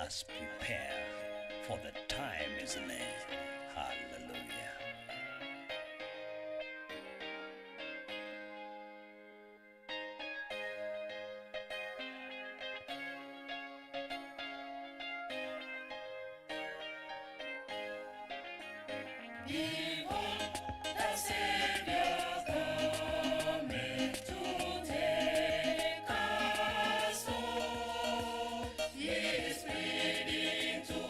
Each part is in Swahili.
us prepare, for the time is near. Hallelujah. Behold, the Savior cometh to take us home. He is pleading to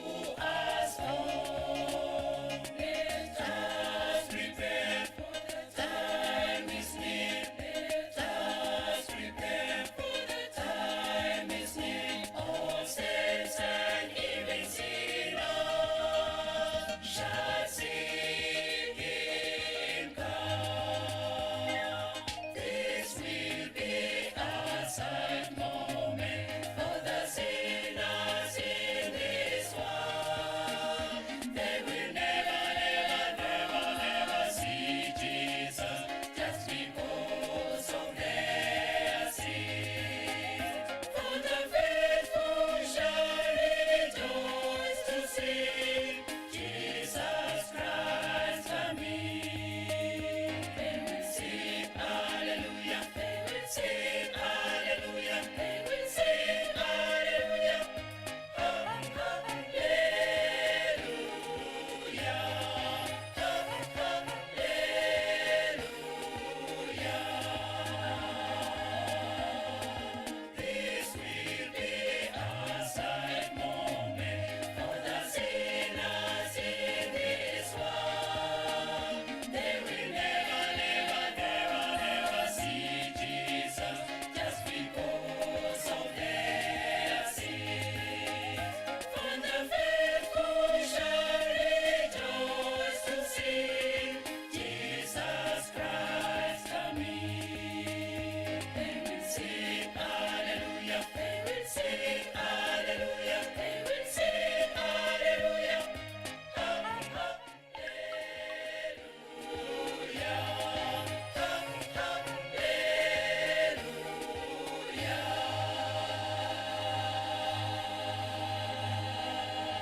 us all. Let us prepare, for the time is near. Let us prepare, for the time is near. All saints and even sinners shall see him come. This will be a sad moment for the sinners in this world. They will never, never, never, never see Jesus just because of their sins. For the faithful shall rejoice to see Jesus Christ coming. They will sing hallelujah. They will sing hallelujah. They will sing hallelujah. Hallelujah. Hallelujah. This will be a sad moment for the sinners in this world. They will never, never, never, never see Jesus just because of their sins. For the faithful shall rejoice to see Jesus Christ coming. They will sing hallelujah. They will sing hallelujah. They will sing hallelujah. Hallelujah.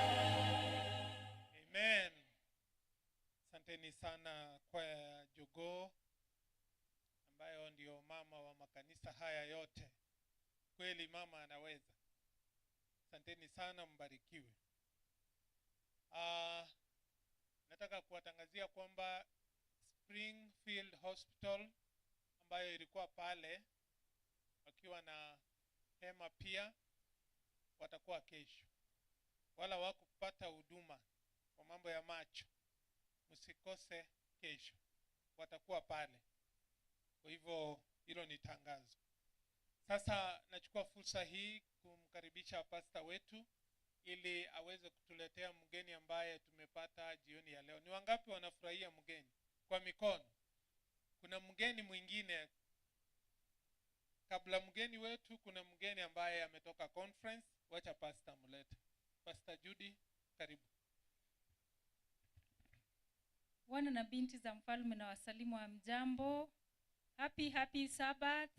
Hallelujah. Amen. Asanteni sana kwaya ya Jogoo ambayo ndio mama wa makanisa haya yote. Kweli mama anaweza. Asanteni sana, mbarikiwe. Nataka kuwatangazia kwamba Springfield Hospital ambayo ilikuwa pale wakiwa na hema pia watakuwa kesho. Wala wakupata huduma kwa mambo ya macho, msikose kesho, watakuwa pale. Kwa hivyo hilo ni tangazo. Sasa nachukua fursa hii kumkaribisha pasta wetu ili aweze kutuletea mgeni ambaye tumepata jioni ya leo. Ni wangapi wanafurahia mgeni? Kwa mikono. Kuna mgeni mwingine kabla mgeni wetu, kuna mgeni ambaye ametoka conference. Wacha pasta mlete. Pastor Judy, karibu. Wana na binti za mfalme na wasalimu wa mjambo. Happy, happy Sabbath.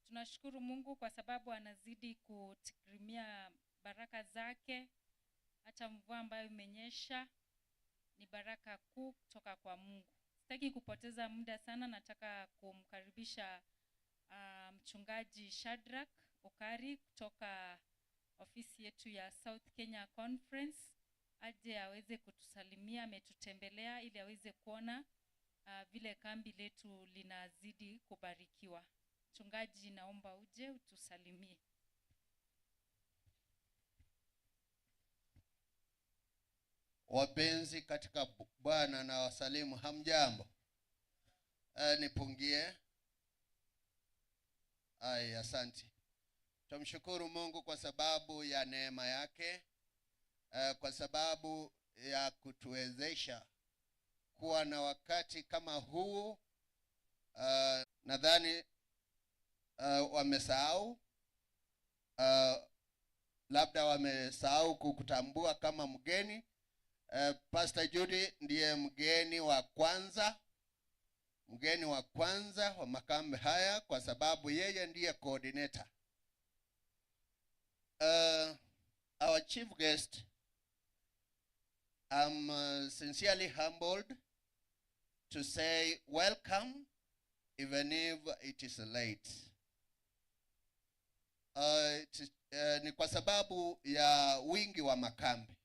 Tunashukuru Mungu kwa sababu anazidi kutukirimia baraka zake. Hata mvua ambayo imenyesha ni baraka kuu kutoka kwa Mungu. Sitaki kupoteza muda sana, nataka kumkaribisha mchungaji Shadrack Okari kutoka ofisi yetu ya South Kenya Conference aje aweze kutusalimia. Ametutembelea ili aweze kuona vile kambi letu linazidi kubarikiwa. Mchungaji, naomba uje utusalimie. Wapenzi katika Bwana na wasalimu, hamjambo? Nipungie. Ai, asante. Tumshukuru Mungu kwa sababu ya neema yake, kwa sababu ya kutuwezesha kuwa na wakati kama huu. Nadhani wamesahau, labda wamesahau kukutambua kama mgeni. Pastor Judy ndiye mgeni wa kwanza, mgeni wa kwanza wa makambi haya, kwa sababu yeye ndiye coordinator. Our chief guest, I'm sincerely humbled to say welcome, even if it is late. Ni kwa sababu ya wingi wa makambi.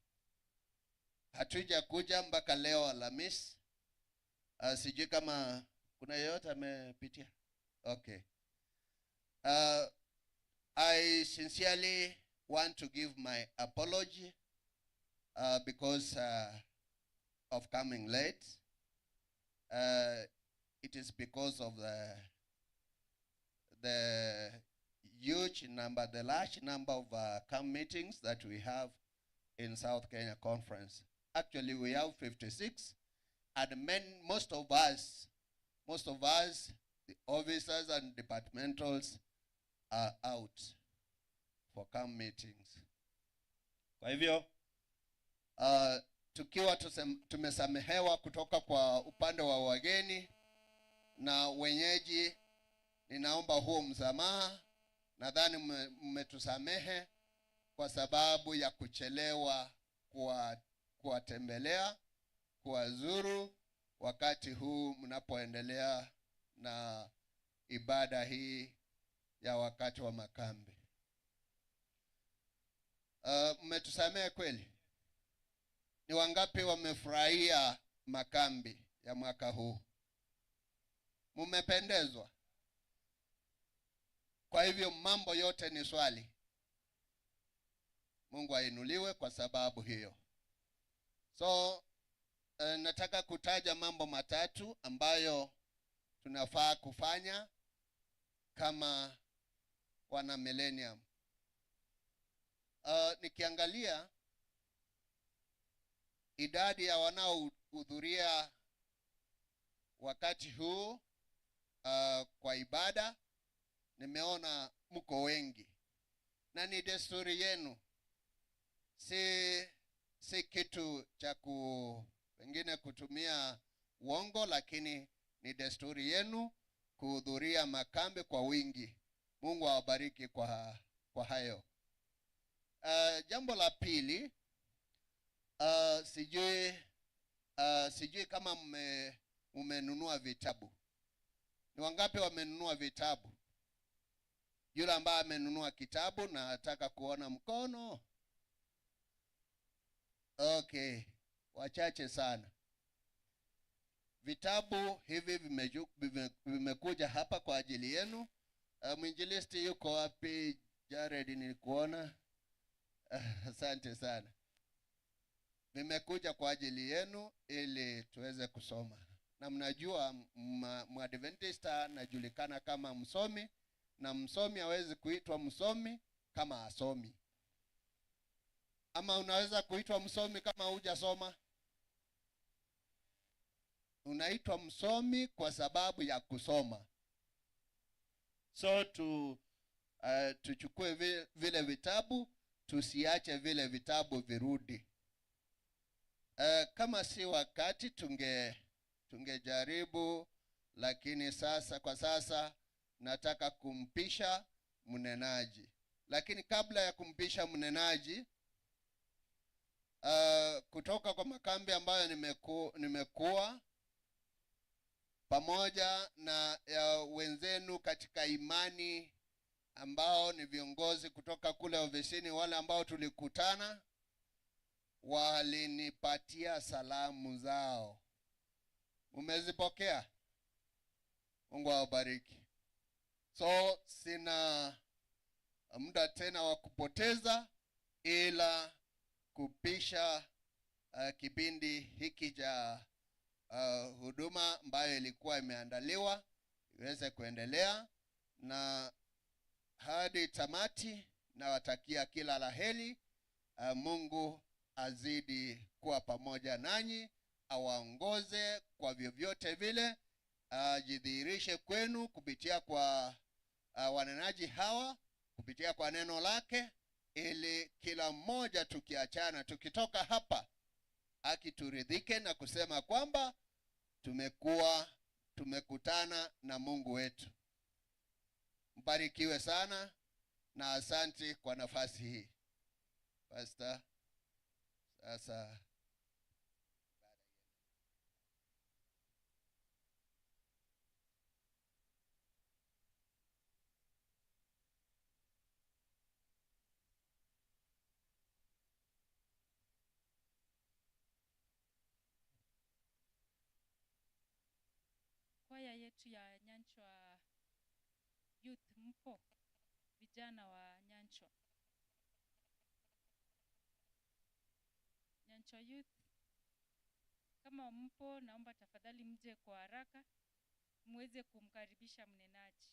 Hatuja kuja mpaka leo Alhamisi. Sijui kama kuna yeyote amepitia. Okay. I sincerely want to give my apology because of coming late. It is because of the huge number, the large number of camp meetings that we have in South Kenya Conference. Actually, we have 56, and most of us, the officers and departmentals, are out for camp meetings. Kwa hivyo tukiwa tumesamehewa kutoka kwa upande wa wageni na wenyeji, ninaomba huo msamaha. Nadhani mmetusamehe kwa sababu ya kuchelewa kuwatembelea, kuwazuru wakati huu mnapoendelea na ibada hii ya wakati wa makambi. Mmetusamehe kweli? Ni wangapi wamefurahia makambi ya mwaka huu? Mmependezwa? Kwa hivyo mambo yote ni swali. Mungu ainuliwe kwa sababu hiyo. So nataka kutaja mambo matatu ambayo tunafaa kufanya kama wana millennium. Nikiangalia idadi ya wanaohudhuria wakati huu kwa ibada, nimeona mko wengi na ni desturi yenu, si kitu cha pengine kutumia uongo, lakini ni desturi yenu kuhudhuria makambi kwa wingi. Mungu awabariki kwa hayo. Jambo la pili, sijui kama mmenunua vitabu. Ni wangapi wamenunua vitabu? Yule ambaye amenunua kitabu na nataka kuona mkono. Okay, wachache sana. Vitabu hivi vimekuja hapa kwa ajili yenu. Mwinjilisti yuko wapi? Jared, nilikuona. Asante sana. Vimekuja kwa ajili yenu ili tuweze kusoma. Na mnajua Mwadventista anajulikana kama msomi, na msomi hawezi kuitwa msomi kama asomi. Ama unaweza kuitwa msomi kama hujasoma? Unaitwa msomi kwa sababu ya kusoma. So tuchukue vile vitabu, tusiache vile vitabu virudi. Kama si wakati tungejaribu, lakini sasa kwa sasa nataka kumpisha mnenaji. Lakini kabla ya kumpisha mnenaji, kutoka kwa makambi ambayo nimekuwa pamoja na ya wenzenu katika imani ambao ni viongozi kutoka kule ofisini, wale ambao tulikutana walinipatia salamu zao. Umezipokea? Mungu awabariki. So sina muda tena wa kupoteza ila kupisha kipindi hiki cha huduma ambayo ilikuwa imeandaliwa iweze kuendelea na hadi tamati. Nawatakia kila la heri. Mungu azidi kuwa pamoja nanyi, awaongoze kwa vyovyote vile, ajidhihirishe kwenu kupitia kwa wanenaji hawa, kupitia kwa neno lake, ili kila mmoja tukiachana, tukitoka hapa, akituridhike na kusema kwamba tumekutana na Mungu wetu. Mbarikiwe sana na asante kwa nafasi hii. Pastor. Sasa Kwaya yetu ya Nyanchwa Youth, mpo vijana wa Nyanchwa? Nyanchwa Youth, kama mpo, naomba tafadhali mje kwa haraka muweze kumkaribisha mnenaji.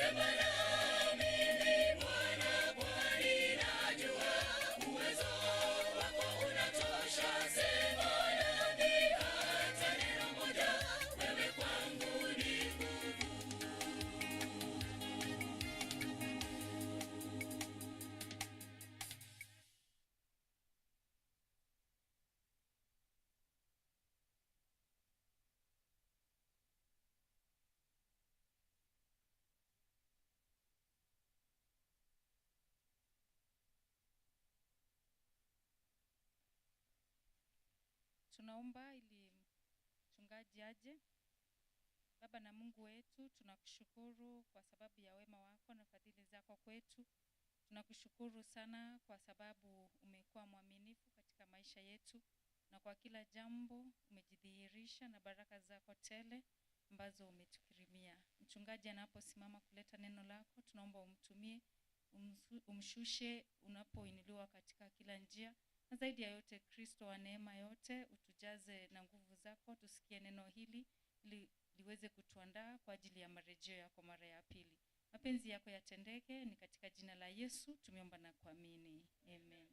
Sema na mimi Bwana, kwani najua uwezo wako unatosha. Sema nami hata neno moja, wewe kwangu ni nguvu. Tunaomba ili mchungaji aje. Baba na Mungu wetu, tunakushukuru kwa sababu ya wema wako na fadhili zako kwetu. Tunakushukuru sana kwa sababu umekuwa mwaminifu katika maisha yetu, na kwa kila jambo umejidhihirisha na baraka zako tele ambazo umetukirimia. Mchungaji anaposimama kuleta neno lako, tunaomba umtumie, umshushe unapoinuliwa katika kila njia, na zaidi ya yote, Kristo wa neema yote, utujaze na nguvu zako, tusikie neno hili ili liweze kutuandaa kwa ajili ya marejeo yako mara ya pili. Mapenzi yako yatendeke, ni katika jina la Yesu tumeomba na kuamini. Amen.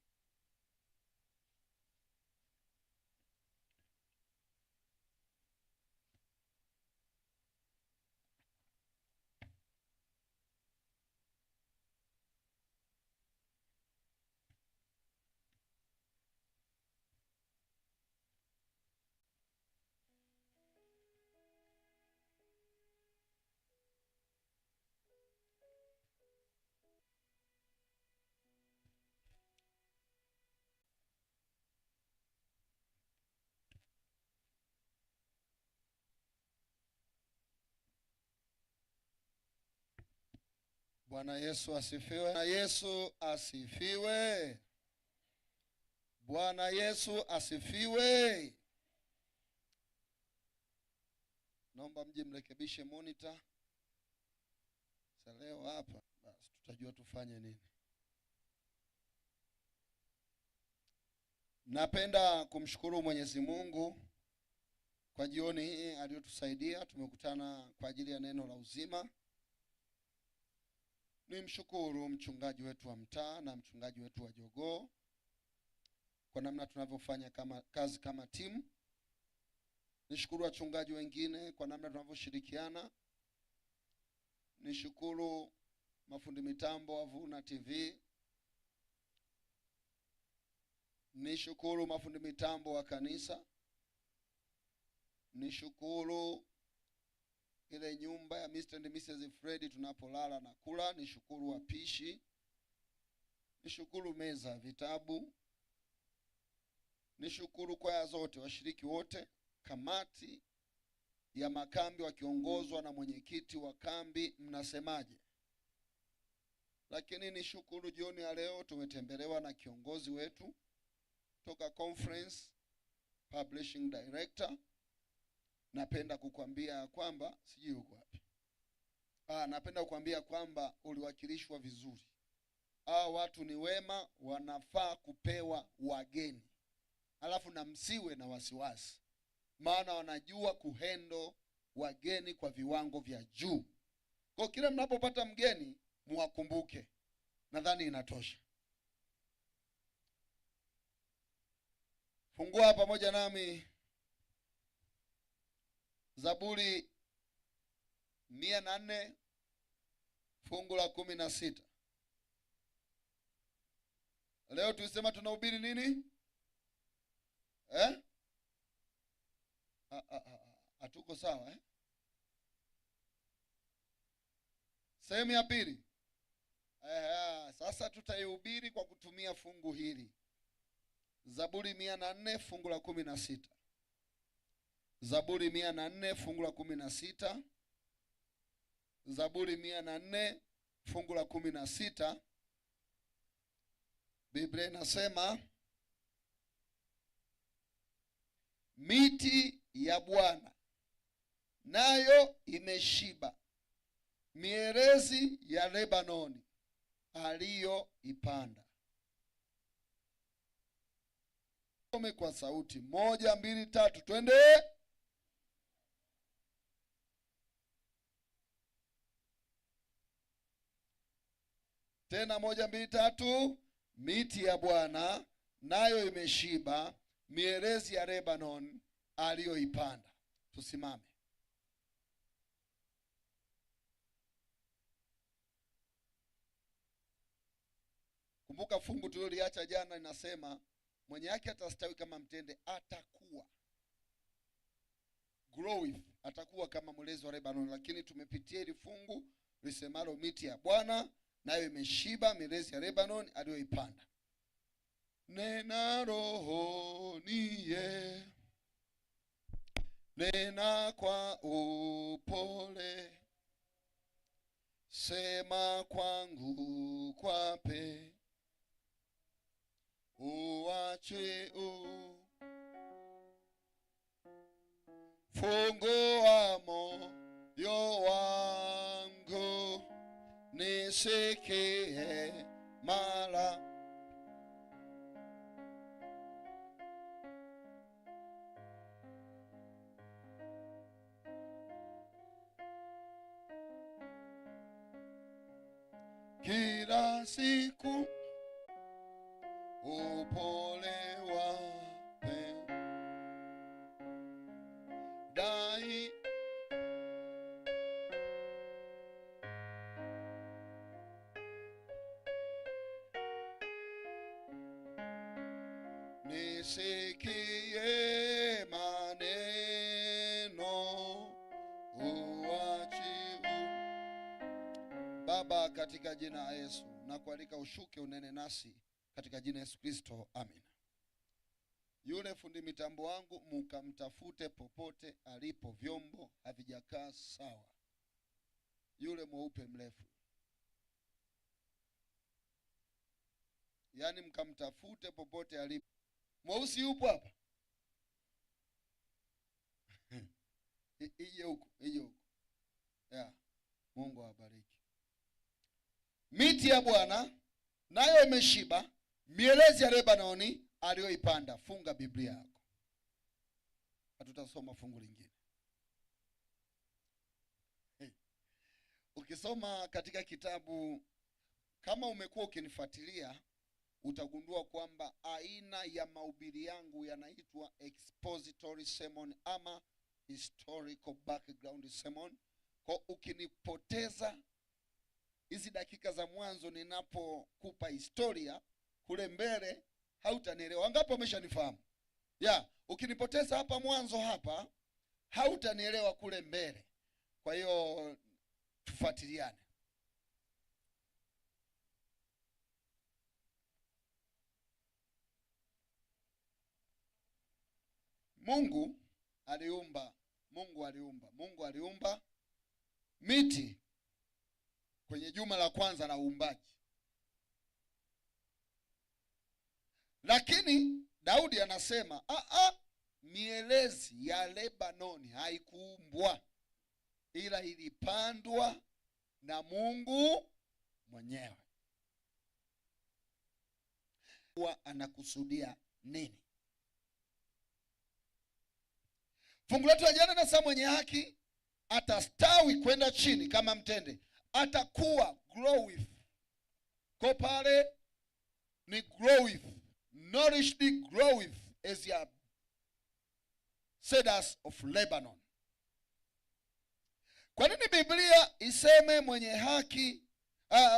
Bwana Yesu asifiwe. Bwana Yesu asifiwe. Bwana Yesu asifiwe. Naomba mje mrekebishe monitor. Sasa leo hapa basi tutajua tufanye nini. Napenda kumshukuru Mwenyezi Mungu kwa jioni hii aliyotusaidia. Tumekutana kwa ajili ya neno la uzima. Nimshukuru mchungaji wetu wa mtaa na mchungaji wetu wa Jogoo kwa namna tunavyofanya kama kazi kama timu. Nishukuru wachungaji wengine kwa namna tunavyoshirikiana. Nishukuru mafundi mitambo wa Vuna TV. Nishukuru mafundi mitambo wa kanisa. Nishukuru ile nyumba ya Mr. and Mrs. Fred tunapolala na kula. Nishukuru wapishi. Nishukuru meza vitabu. Nishukuru kwaya zote, washiriki wote, kamati ya makambi wakiongozwa na mwenyekiti wa kambi, mnasemaje? Lakini nishukuru jioni ya leo tumetembelewa na kiongozi wetu toka Conference, Publishing Director. Napenda kukwambia kwamba sijui uko wapi. Napenda kukwambia kwamba uliwakilishwa vizuri. Hawa watu ni wema, wanafaa kupewa wageni. Alafu na msiwe na wasiwasi, maana wanajua kuhendo wageni kwa viwango vya juu. Kwa kila mnapopata mgeni muwakumbuke. Nadhani inatosha. Fungua pamoja nami Zaburi 104 fungu la 16. Leo tulisema tunahubiri nini? Hatuko sawa eh? Sehemu ya pili. Sasa tutaihubiri kwa kutumia fungu hili. Zaburi 104 fungu la 16. Zaburi 104 fungu la 16. Zaburi 104 fungu la 16. Biblia inasema, miti ya Bwana nayo imeshiba, mierezi ya Lebanoni aliyoipanda. Some kwa sauti 1 2 3, twende. Tena 1 2 3, miti ya Bwana nayo imeshiba, mierezi ya Lebanon aliyoipanda. Tusimame. Kumbuka fungu tuliloliacha jana linasema mwenye haki atastawi kama mtende, atakuwa growth, atakuwa kama mlezi wa Lebanon. Lakini tumepitia ile fungu lisemalo miti ya Bwana nayo imeshiba, mierezi ya Lebanon aliyoipanda. Nena roho niye, nena kwa upole, sema kwangu kwape, uache fungua moyo wangu, nisikie mara. Kila siku upole wape dai nisikie maneno uachiu. Baba, katika jina la Yesu nakualika ushuke unene nasi katika jina Yesu Kristo, amina. Yule fundi mitambo wangu mkamtafute popote alipo, vyombo havijakaa sawa. Yule mweupe mrefu, yaani mkamtafute popote alipo. Mweusi yupo hapa? Ije huko, ije huko. Yeah. Mungu awabariki. Miti ya Bwana nayo imeshiba, mielezi ya Lebanoni aliyoipanda. Funga Biblia yako, hatutasoma fungu lingine. Hey. Ukisoma katika kitabu, kama umekuwa ukinifuatilia, utagundua kwamba aina ya mahubiri yangu yanaitwa expository sermon ama historical background sermon. Kwa ukinipoteza hizi dakika za mwanzo ninapokupa historia, kule mbele hautanielewa. Wangapi wameshanifahamu? Yeah, ukinipoteza hapa mwanzo hapa hautanielewa kule mbele. Kwa hiyo tufuatiliane. Mungu aliumba, Mungu aliumba, Mungu aliumba miti kwenye juma la kwanza la uumbaji. Lakini Daudi anasema mielezi ya Lebanoni haikuumbwa, ila ilipandwa na Mungu mwenyewe. Huwa anakusudia nini? Fungu letu la jana nasema mwenye haki atastawi kwenda chini kama mtende, atakuwa growth. Kwa pale ni growth, nourished growth as a cedars of Lebanon. Kwa nini Biblia iseme mwenye haki,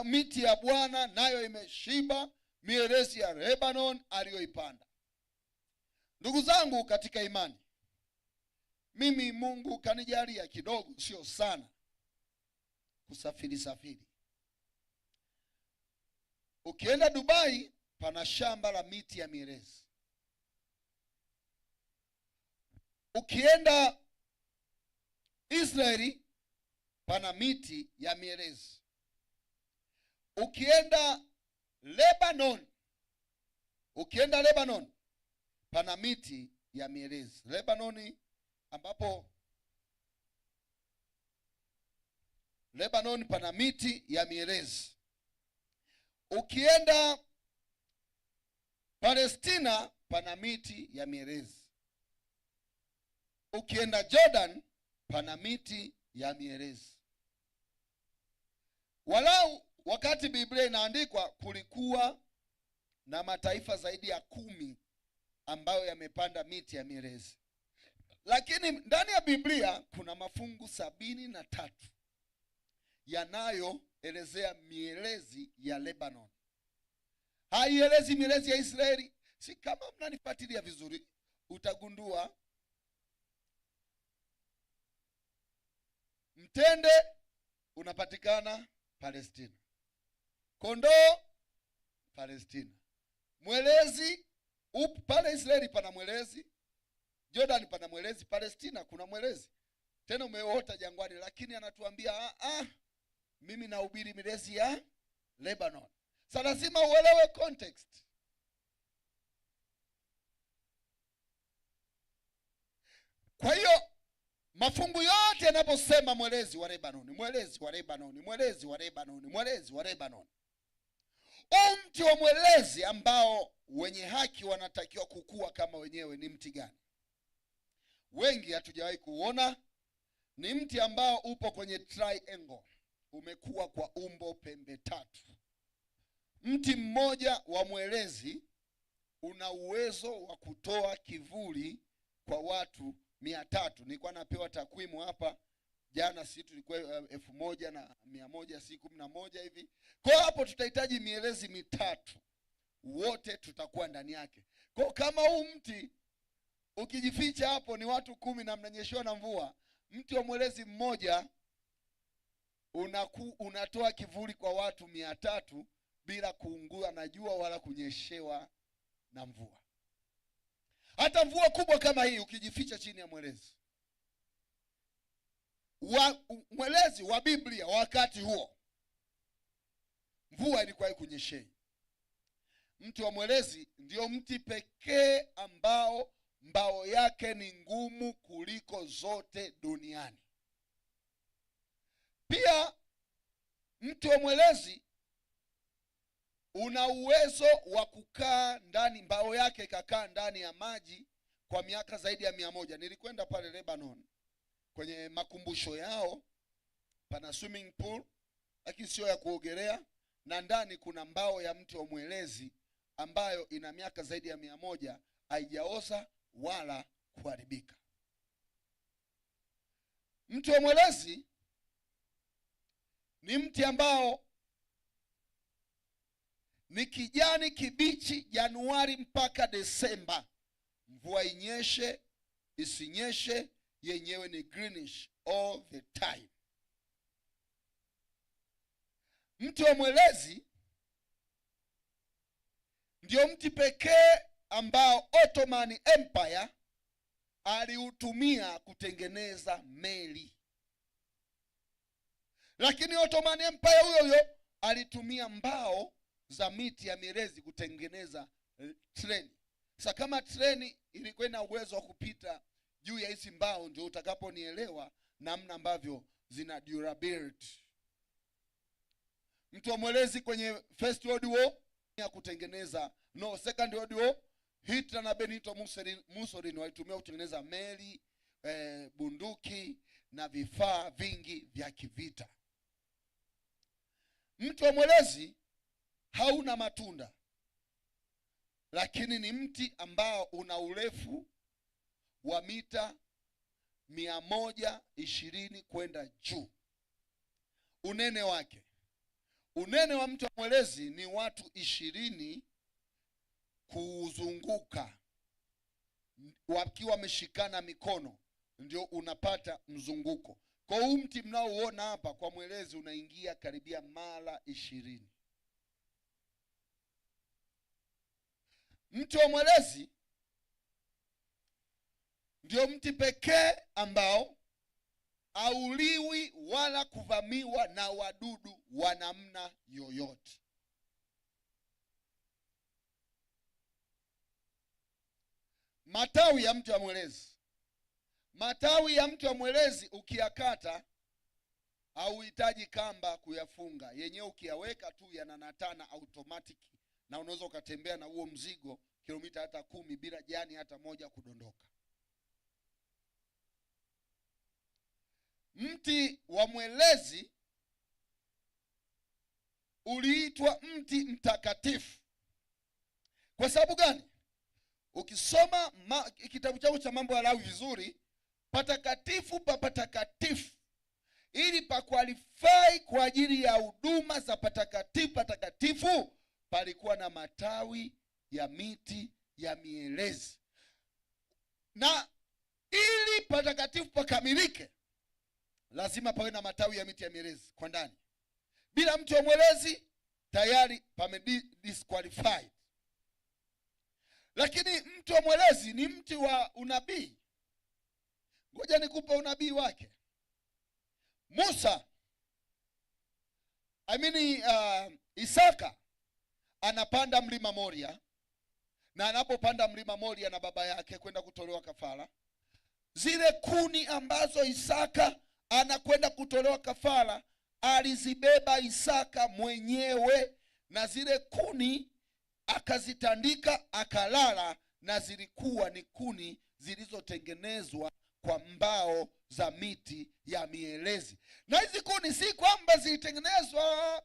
miti ya Bwana nayo imeshiba, mielezi ya Lebanon aliyoipanda? Ndugu zangu katika imani, mimi Mungu kanijalia kidogo, sio sana, kusafiri safiri. Ukienda Dubai pana shamba la miti ya mielezi. Ukienda Israeli pana miti ya mielezi. Ukienda Lebanon, ukienda Lebanon pana miti ya mielezi. Lebanoni ambapo Lebanon pana miti ya mielezi. Ukienda Palestina pana miti ya mielezi. Ukienda Jordan pana miti ya mielezi. Walau Wakati Biblia inaandikwa kulikuwa na mataifa zaidi ya 10 ambayo yamepanda miti ya mierezi. Lakini ndani ya Biblia kuna mafungu 73 yanayoelezea mielezi ya Lebanon. Haielezi mielezi ya Israeli. Si kama mnanifuatilia vizuri utagundua mtende unapatikana Palestina, kondoo Palestina, mwelezi pale Israeli pana mwelezi, Jordan pana mwelezi, Palestina kuna mwelezi. Tena umeota jangwani, lakini anatuambia mimi nahubiri mielezi ya Lebanon. Sasa lazima uelewe context. Kwa hiyo mafungu yote yanaposema mwelezi wa Lebanon, mwelezi wa Lebanon, mwelezi wa Lebanon, mwelezi wa Lebanon, mti wa mwelezi ambao wenye haki wanatakiwa kukua kama wenyewe ni mti gani? Wengi hatujawahi kuona. Ni mti ambao upo kwenye triangle, umekuwa kwa umbo pembe tatu. Mti mmoja wa mwelezi una uwezo wa kutoa kivuli kwa watu 300. Nilikuwa napewa takwimu hapa jana, si tulikuwa 1100, si 11 hivi. Kwa hapo tutahitaji mielezi 300, wote tutakuwa ndani yake. Kwa kama huu mti ukijificha hapo ni watu 10 na mnanyeshewa na mvua, mti wa mwelezi mmoja unatoa kivuli kwa watu 300 bila kuungua na jua wala kunyeshewa na mvua. Hata mvua kubwa kama hii ukijificha chini ya mwelezi. Mwelezi wa Biblia wakati huo mvua ilikuwa haikunyeshei. Mti wa mwelezi ndio mti pekee ambao mbao yake ni ngumu kuliko zote duniani. Pia mti wa mwelezi una uwezo wa kukaa ndani, mbao yake ikakaa ndani ya maji kwa miaka zaidi ya 100. Nilikwenda pale Lebanon kwenye makumbusho yao, pana swimming pool lakini sio ya kuogelea, na ndani kuna mbao ya mti wa mwelezi ambayo ina miaka zaidi ya 100, haijaoza wala kuharibika. Mti wa mwelezi ni mti ambao ni kijani kibichi Januari mpaka Desemba. Mvua inyeshe isinyeshe, yenyewe ni greenish all the time. Mti wa mwelezi ndio mti pekee ambao Ottoman Empire aliutumia kutengeneza meli. Lakini Ottoman Empire huyo huyo alitumia mbao za miti ya mielezi kutengeneza treni. Sasa kama treni ilikuwa ina uwezo wa kupita juu ya hizi mbao, ndio utakaponielewa namna ambavyo zina durability. Mtu wa mwelezi kwenye First World War ya kutengeneza, no, Second World War, Hitler na Benito Mussolini walitumia kutengeneza meli, bunduki na vifaa vingi vya kivita. Mti wa mwelezi hauna matunda, lakini ni mti ambao una urefu wa mita 120 kwenda juu. Unene wake, unene wa mti wa mwelezi ni watu 20 kuzunguka wakiwa wameshikana mikono, ndio unapata mzunguko. Kwa huu mti mnaouona hapa kwa mwelezi unaingia karibia mara 20. Mti wa mwelezi ndio mti pekee ambao hauliwi wala kuvamiwa na wadudu wa namna yoyote. Matawi ya mti wa mwelezi, matawi ya mti wa mwelezi ukiyakata hauhitaji kamba kuyafunga, yenyewe ukiyaweka tu yananatana automatic, na unaweza ukatembea na huo mzigo kilomita hata 10 bila jani hata moja kudondoka. Mti wa mwelezi uliitwa mti mtakatifu. Kwa sababu gani? Ukisoma kitabu changu cha Mambo ya Lawi vizuri, patakatifu pa patakatifu, ili pa qualify kwa ajili ya huduma za patakatifu patakatifu, palikuwa na matawi ya miti ya mielezi. Na ili patakatifu pakamilike, lazima pawe na matawi ya miti ya mielezi kwa ndani. Bila mti wa mwelezi tayari pame disqualified. Lakini mti wa mwelezi ni mti wa unabii. Ngoja nikupe unabii wake. Musa, Isaka anapanda mlima Moria, na anapopanda mlima Moria na baba yake kwenda kutolewa kafara, zile kuni ambazo Isaka anakwenda kutolewa kafara alizibeba Isaka mwenyewe, na zile kuni akazitandika akalala, na zilikuwa ni kuni zilizotengenezwa kwa mbao za miti ya mielezi. Na hizi kuni si kwamba zilitengenezwa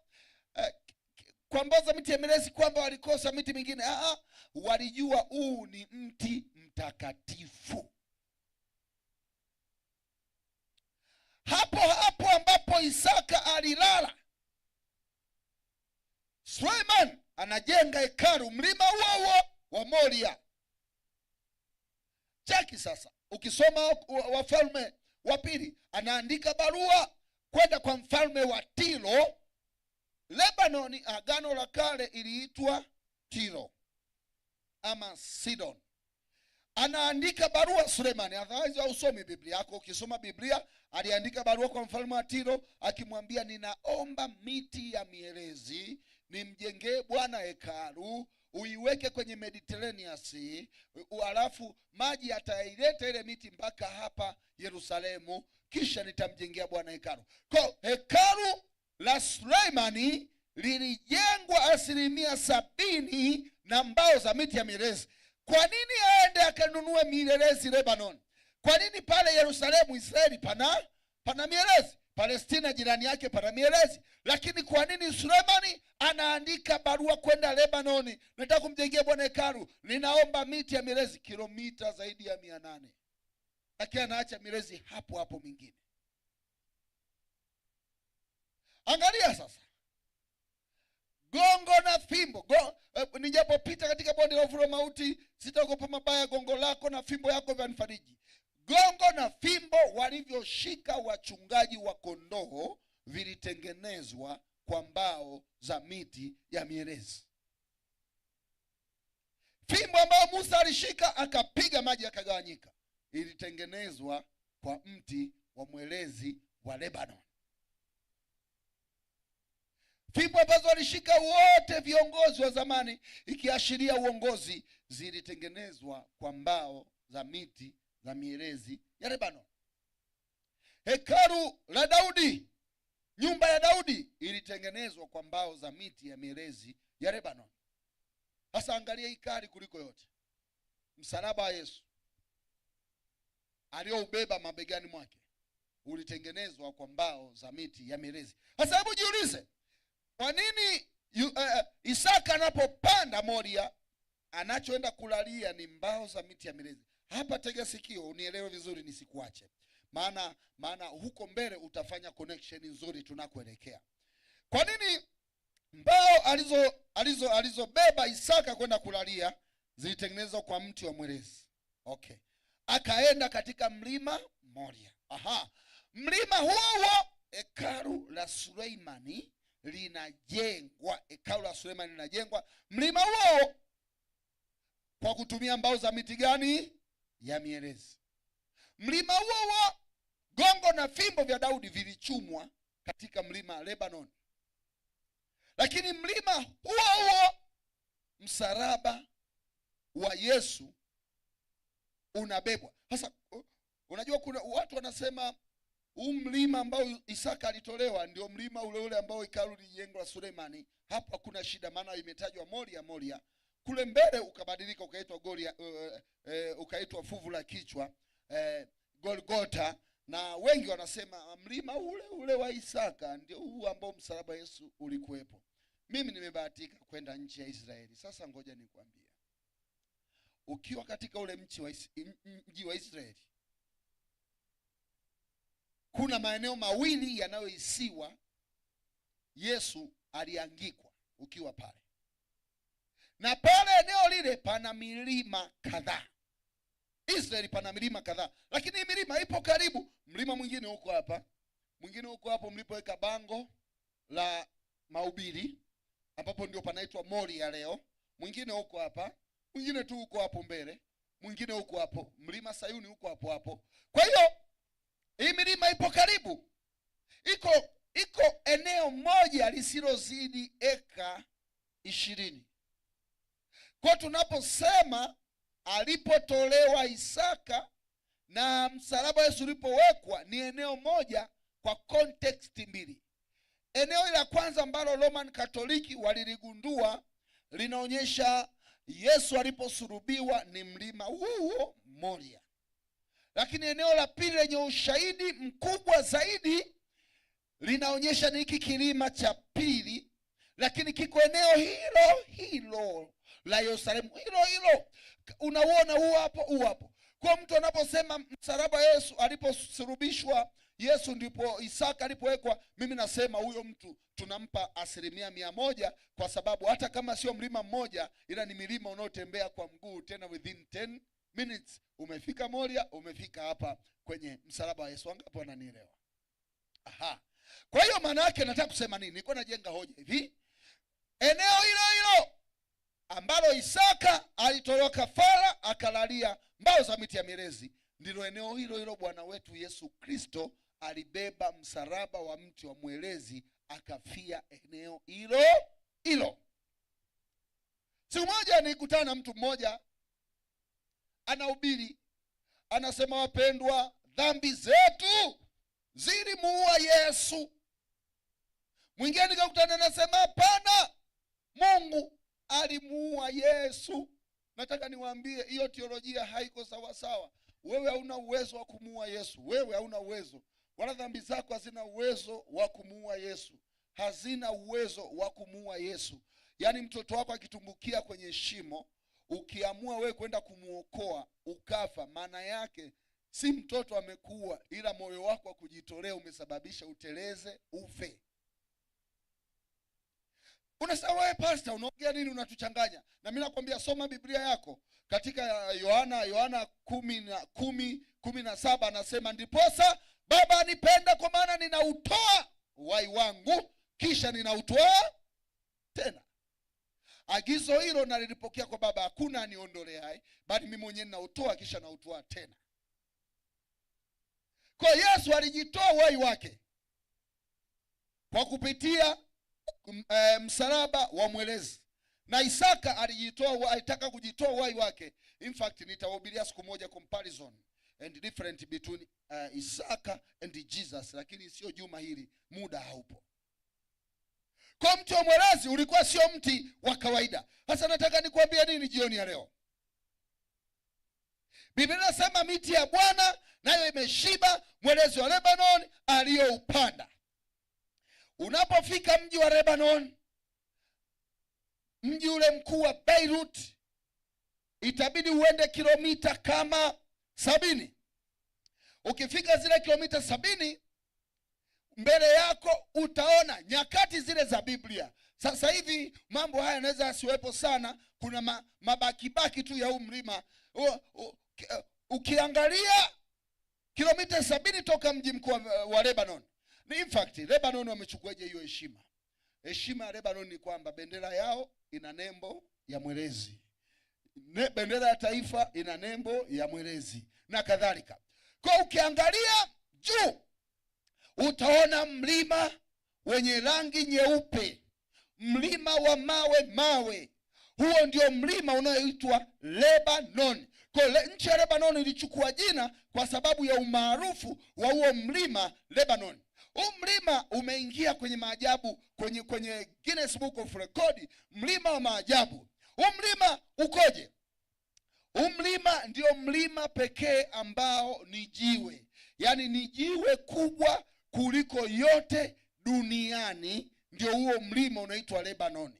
kwa mbao za miti ya mielezi kwamba walikosa miti mingine. Walijua huu ni mti mtakatifu. Hapo hapo ambapo Isaka alilala, Suleiman anajenga hekalu mlima huo huo wa Moria. Cheki sasa, ukisoma Wafalme wa Pili, anaandika barua kwenda kwa mfalme wa Tiro. Lebanoni, Agano la Kale iliitwa Tiro ama Sidon. Anaandika barua Sulemani. Otherwise hausomi Biblia yako. Ukisoma Biblia, aliandika barua kwa mfalme wa Tiro akimwambia, ninaomba miti ya mielezi nimjengee Bwana hekalu, uiweke kwenye Mediterranean Sea, alafu maji yataileta ile miti mpaka hapa Yerusalemu, kisha nitamjengea Bwana hekalu. Kwa hekalu la Suleimani lilijengwa 70% na mbao za miti ya mielezi. Kwa nini aende akanunue mielezi Lebanon? Kwa nini pale Yerusalemu Israeli pana mielezi? Palestina jirani yake pana mielezi. Lakini kwa nini Sulemani anaandika barua kwenda Lebanoni, nataka kumjengea Bwana hekalu, ninaomba miti ya mielezi, kilomita zaidi ya 800. Lakini anaacha mielezi hapo hapo mingine. Angalia sasa, gongo na fimbo. Nijapopita katika bonde la uvuli wa mauti, sitaogopa mabaya, gongo lako na fimbo yako vyanifariji. Gongo na fimbo walivyoshika wachungaji wa kondoo vilitengenezwa kwa mbao za miti ya mielezi. Fimbo ambayo Musa alishika akapiga maji yakagawanyika ilitengenezwa kwa mti wa mwelezi wa Lebanon. Fimbo ambazo walishika wote viongozi wa zamani, ikiashiria uongozi, zilitengenezwa kwa mbao za miti za mielezi ya Lebanon. Hekalu la Daudi, nyumba ya Daudi, ilitengenezwa kwa mbao za miti ya mielezi ya Lebanon. Sasa angalia hii kali kuliko yote. Msalaba wa Yesu alioubeba mabegani mwake ulitengenezwa kwa mbao za miti ya mielezi. Sasa hebu jiulize, kwa nini Isaka anapopanda Moria anachoenda kulalia ni mbao za miti ya mielezi? Hapa tega sikio unielewe vizuri nisikuache. Maana huko mbele utafanya connection nzuri tunakoelekea. Kwa nini mbao alizobeba Isaka kwenda kulalia zilitengenezwa kwa mti wa mwelezi? Okay. Akaenda katika mlima Moria. Aha. Mlima huo huo hekalu la Suleimani linajengwa. Hekalu la Suleimani linajengwa mlima huo kwa kutumia mbao za miti gani? Ya mielezi. Mlima huo huo gongo na fimbo vya Daudi vilichumwa katika mlima Lebanon. Lakini mlima huo huo msalaba wa Yesu unabebwa. Sasa unajua kuna watu wanasema huu mlima ambao Isaka alitolewa ndio mlima ule ule ambao hekalu lilijengwa la Sulemani. Hapo hakuna shida, maana imetajwa Moria Moria. Kule mbele ukabadilika ukaitwa Goria, ukaitwa fuvu la kichwa, Golgotha. Na wengi wanasema mlima ule ule wa Isaka ndio huu ambao msalaba Yesu ulikuwepo. Mimi nimebahatika kwenda nchi ya Israeli. Sasa ngoja nikwambie, ukiwa katika ule mji wa Israeli, kuna maeneo mawili yanayohisiwa Yesu aliangikwa ukiwa pale. Na pale eneo lile pana milima kadhaa. Israeli pana milima kadhaa, lakini hii milima ipo karibu. Mlima mwingine huko hapa, mwingine huko hapo mlipoweka bango la mahubiri, ambapo ndio panaitwa Moria leo. Mwingine huko hapa, mwingine tu huko hapo mbele, mwingine huko hapo, mlima Sayuni huko hapo hapo. Kwa hiyo hii milima ipo karibu, iko eneo moja lisilozidi eka 20. Kwa tunaposema alipotolewa Isaka na msalaba Yesu ulipowekwa ni eneo moja kwa context mbili. Eneo la kwanza ambalo Roman Katoliki waliligundua linaonyesha Yesu aliposulubiwa ni mlima huo Moria. Lakini eneo la pili lenye ushahidi mkubwa zaidi linaonyesha ni hiki kilima cha pili, lakini kiko eneo hilo hilo la Yerusalemu, hilo hilo unauona huu hapo, huu hapo. Kwa mtu anaposema msalaba Yesu aliposulubishwa Yesu ndipo Isaka alipowekwa, mimi nasema huyo mtu tunampa 100%, kwa sababu hata kama sio mlima mmoja, ila ni milima unaotembea kwa mguu, tena within 10 minutes umefika Moria, umefika hapa kwenye msalaba wa Yesu. Wangapi wananielewa? Aha. Kwa hiyo maana yake nataka kusema nini? Nilikuwa najenga hoja hivi. Eneo hilo hilo ambalo Isaka alitolewa kafara akalalia mbao za miti ya mierezi, ndilo eneo hilo hilo Bwana wetu Yesu Kristo alibeba msalaba wa mti wa mwerezi akafia eneo hilo hilo. Siku moja nilikutana na mtu mmoja anahubiri, anasema, wapendwa, dhambi zetu zilimuua Yesu. Mwingine nikakutana anasema, hapana, Mungu alimuua Yesu. Nataka niwaambie hiyo teolojia haiko sawa sawa. Wewe hauna uwezo wa kumuua Yesu. Wewe hauna uwezo, wala dhambi zako hazina uwezo wa kumuua Yesu. Hazina uwezo wa kumuua Yesu. Yaani mtoto wako akitumbukia kwenye shimo, ukiamua wewe kwenda kumuokoa ukafa, maana yake si mtoto amekuua, ila moyo wako wa kujitolea umesababisha uteleze ufe. Unasema wewe pastor unaongea nini, unatuchanganya? Na mimi nakwambia soma Biblia yako. Katika Yohana 10:17 anasema, ndiposa Baba anipenda kwa maana ninautoa uhai wangu kisha ninautoa tena. Agizo hilo nalilipokea kwa Baba, hakuna aniondoleaye, bali mimi mwenyewe ninautoa kisha nautoa tena. Kwa Yesu alijitoa uhai wake kwa kupitia msalaba wa mwerezi. Na Isaka alitaka kujitoa uhai wake. In fact nitawahubiria siku moja comparison and different between Isaka and Jesus, lakini sio juma hili, muda haupo. Kwa mti wa mwerezi ulikuwa sio mti wa kawaida. Sasa nataka nikuambie nini jioni ya leo? Biblia inasema miti ya Bwana nayo imeshiba, mwerezi wa Lebanon aliyoupanda. Unapofika mji wa Lebanon, mji ule mkuu wa Beirut, itabidi uende kilomita kama 70. Ukifika zile kilomita 70, mbele yako utaona nyakati zile za Biblia. Sasa hivi mambo haya yanaweza yasiwepo sana, kuna mabaki-baki tu ya huu mlima. Ukiangalia kilomita 70 toka mji mkuu wa Lebanon. In fact, Lebanon wamechukuaje hiyo heshima? Heshima ya Lebanon ni kwamba bendera yao ina nembo ya mwerezi. Bendera ya taifa ina nembo ya mwerezi na kadhalika. Kwa ukiangalia juu utaona mlima wenye rangi nyeupe, mlima wa mawe mawe. Huo ndio mlima unaoitwa Lebanon. Kwa nchi ya Lebanon ilichukua jina kwa sababu ya umaarufu wa huo mlima Lebanon. Huu mlima umeingia kwenye maajabu, kwenye Guinness Book of Record, mlima wa maajabu. Huu mlima ukoje? Huu mlima ndio mlima pekee ambao ni jiwe. Yaani ni jiwe kubwa kuliko yote duniani, Ndio huo mlima unaitwa Lebanoni.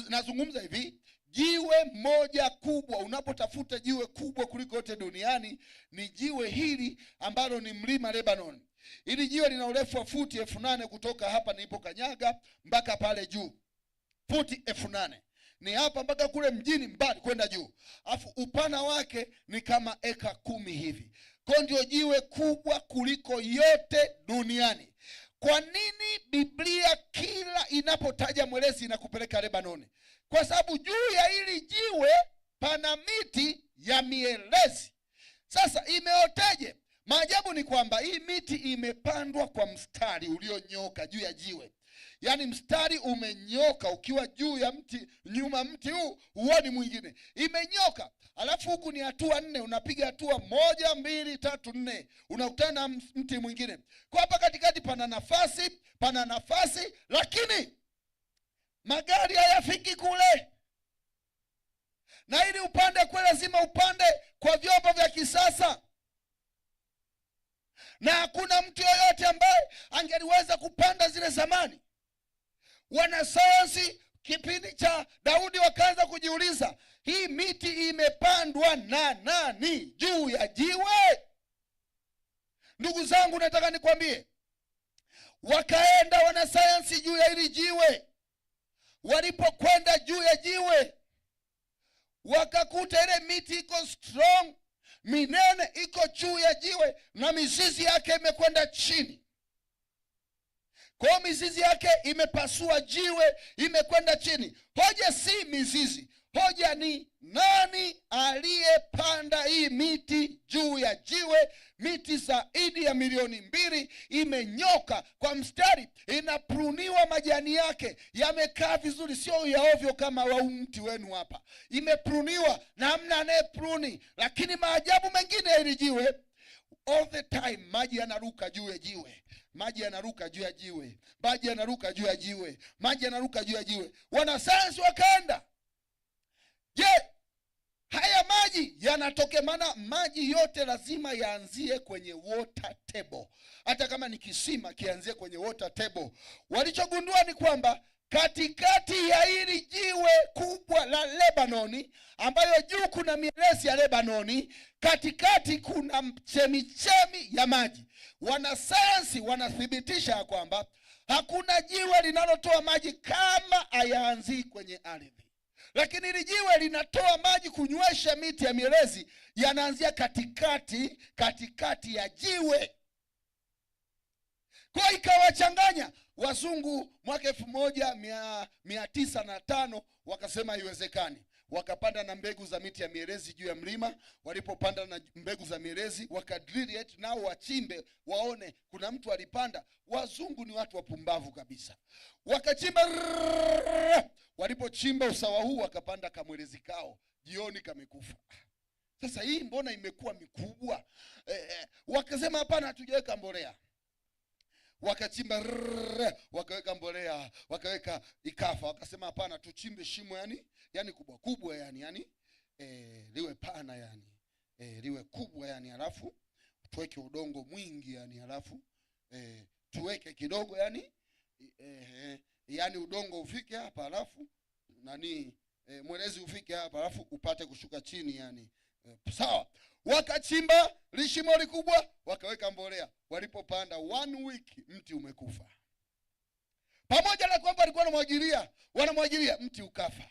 Nazungumza hivi, jiwe moja kubwa, unapotafuta jiwe kubwa kuliko yote duniani ni jiwe hili ambalo ni mlima Lebanon. Hili jiwe lina urefu wa futi 8,000 kutoka hapa nilipokanyaga mpaka pale juu. Futi 8,000. Ni hapa mpaka kule mjini mbali kwenda juu. Alafu upana wake ni kama eka 10 hivi. Kwa ndio jiwe kubwa kuliko yote duniani. Kwa nini Biblia kila inapotaja mwelezi inakupeleka Lebanoni? Kwa sababu juu ya hili jiwe pana miti ya mielezi. Sasa imeoteje? Maajabu ni kwamba hii miti imepandwa kwa mstari ulionyoka juu ya jiwe. Yaani mstari umenyoka ukiwa juu ya mti, nyuma mti huu huoni mwingine. Imenyoka. Alafu huku ni hatua 4, unapiga hatua 1, 2, 3, 4. Unakutana na mti mwingine. Kwa hapa katikati pana nafasi, pana nafasi, lakini magari hayafiki kule. Na ili upande kule lazima upande kwa vyombo vya kisasa. Na hakuna mtu yoyote ambaye angeliweza kupanda zile zamani. Wanasayansi kipindi cha Daudi wakaanza kujiuliza, hii miti imepandwa na nani juu ya jiwe? Ndugu zangu, nataka nikwambie, wakaenda wanasayansi juu ya hili jiwe. Walipokwenda juu ya jiwe wakakuta ile miti iko strong, minene iko juu ya jiwe na mizizi yake imekwenda chini. Kwa hiyo mizizi yake imepasua jiwe, imekwenda chini. Hoja si mizizi, hoja ni nani aliyepanda hii miti juu ya jiwe? Miti zaidi ya 2,000,000 imenyoka kwa mstari, inapruniwa, majani yake yamekaa vizuri, sio ya ovyo kama wa mti wenu hapa. Imepruniwa na hamna anayepruni. Lakini maajabu mengine ya hili jiwe, all the time maji yanaruka juu ya jiwe, maji yanaruka juu ya jiwe, maji yanaruka juu ya jiwe, maji yanaruka juu ya jiwe. Wanasayansi wakaenda, je, haya maji yanatokea? Maana maji yote lazima yaanzie kwenye water table, hata kama ni kisima kianzie kwenye water table. Walichogundua ni kwamba katikati ya hili jiwe kubwa la Lebanoni, ambayo juu kuna mielezi ya Lebanoni, katikati kuna chemichemi ya maji. Wanasayansi wanathibitisha ya kwamba hakuna jiwe linalotoa maji kama hayaanzii kwenye ardhi. Lakini hili jiwe linatoa maji kunywesha miti ya mielezi, yanaanzia katikati ya jiwe. Kwa ikawachanganya wazungu mwaka 1905 wakasema haiwezekani. Wakapanda na mbegu za miti ya mielezi juu ya mlima. Walipopanda na mbegu za mielezi wakadrill eti nao wachimbe waone kuna mtu alipanda. Wazungu ni watu wapumbavu kabisa. Wakachimba, walipochimba usawa huu wakapanda kamwelezi kao, jioni kamekufa. Sasa hii mbona imekuwa mikubwa? Wakasema hapana, hatujaweka mbolea. Wakachimba, wakaweka mbolea, wakaweka, ikafa. Wakasema hapana, tuchimbe shimo yani kubwa kubwa, liwe pana, liwe kubwa, halafu tuweke udongo mwingi, halafu tuweke kidogo, udongo ufike hapa, halafu mwelezi ufike hapa, halafu upate kushuka chini, sawa. Wakachimba lishimo likubwa, wakaweka mbolea. Walipopanda 1 week mti umekufa. Pamoja na kwamba walikuwa wanamwagilia, mti ukafa.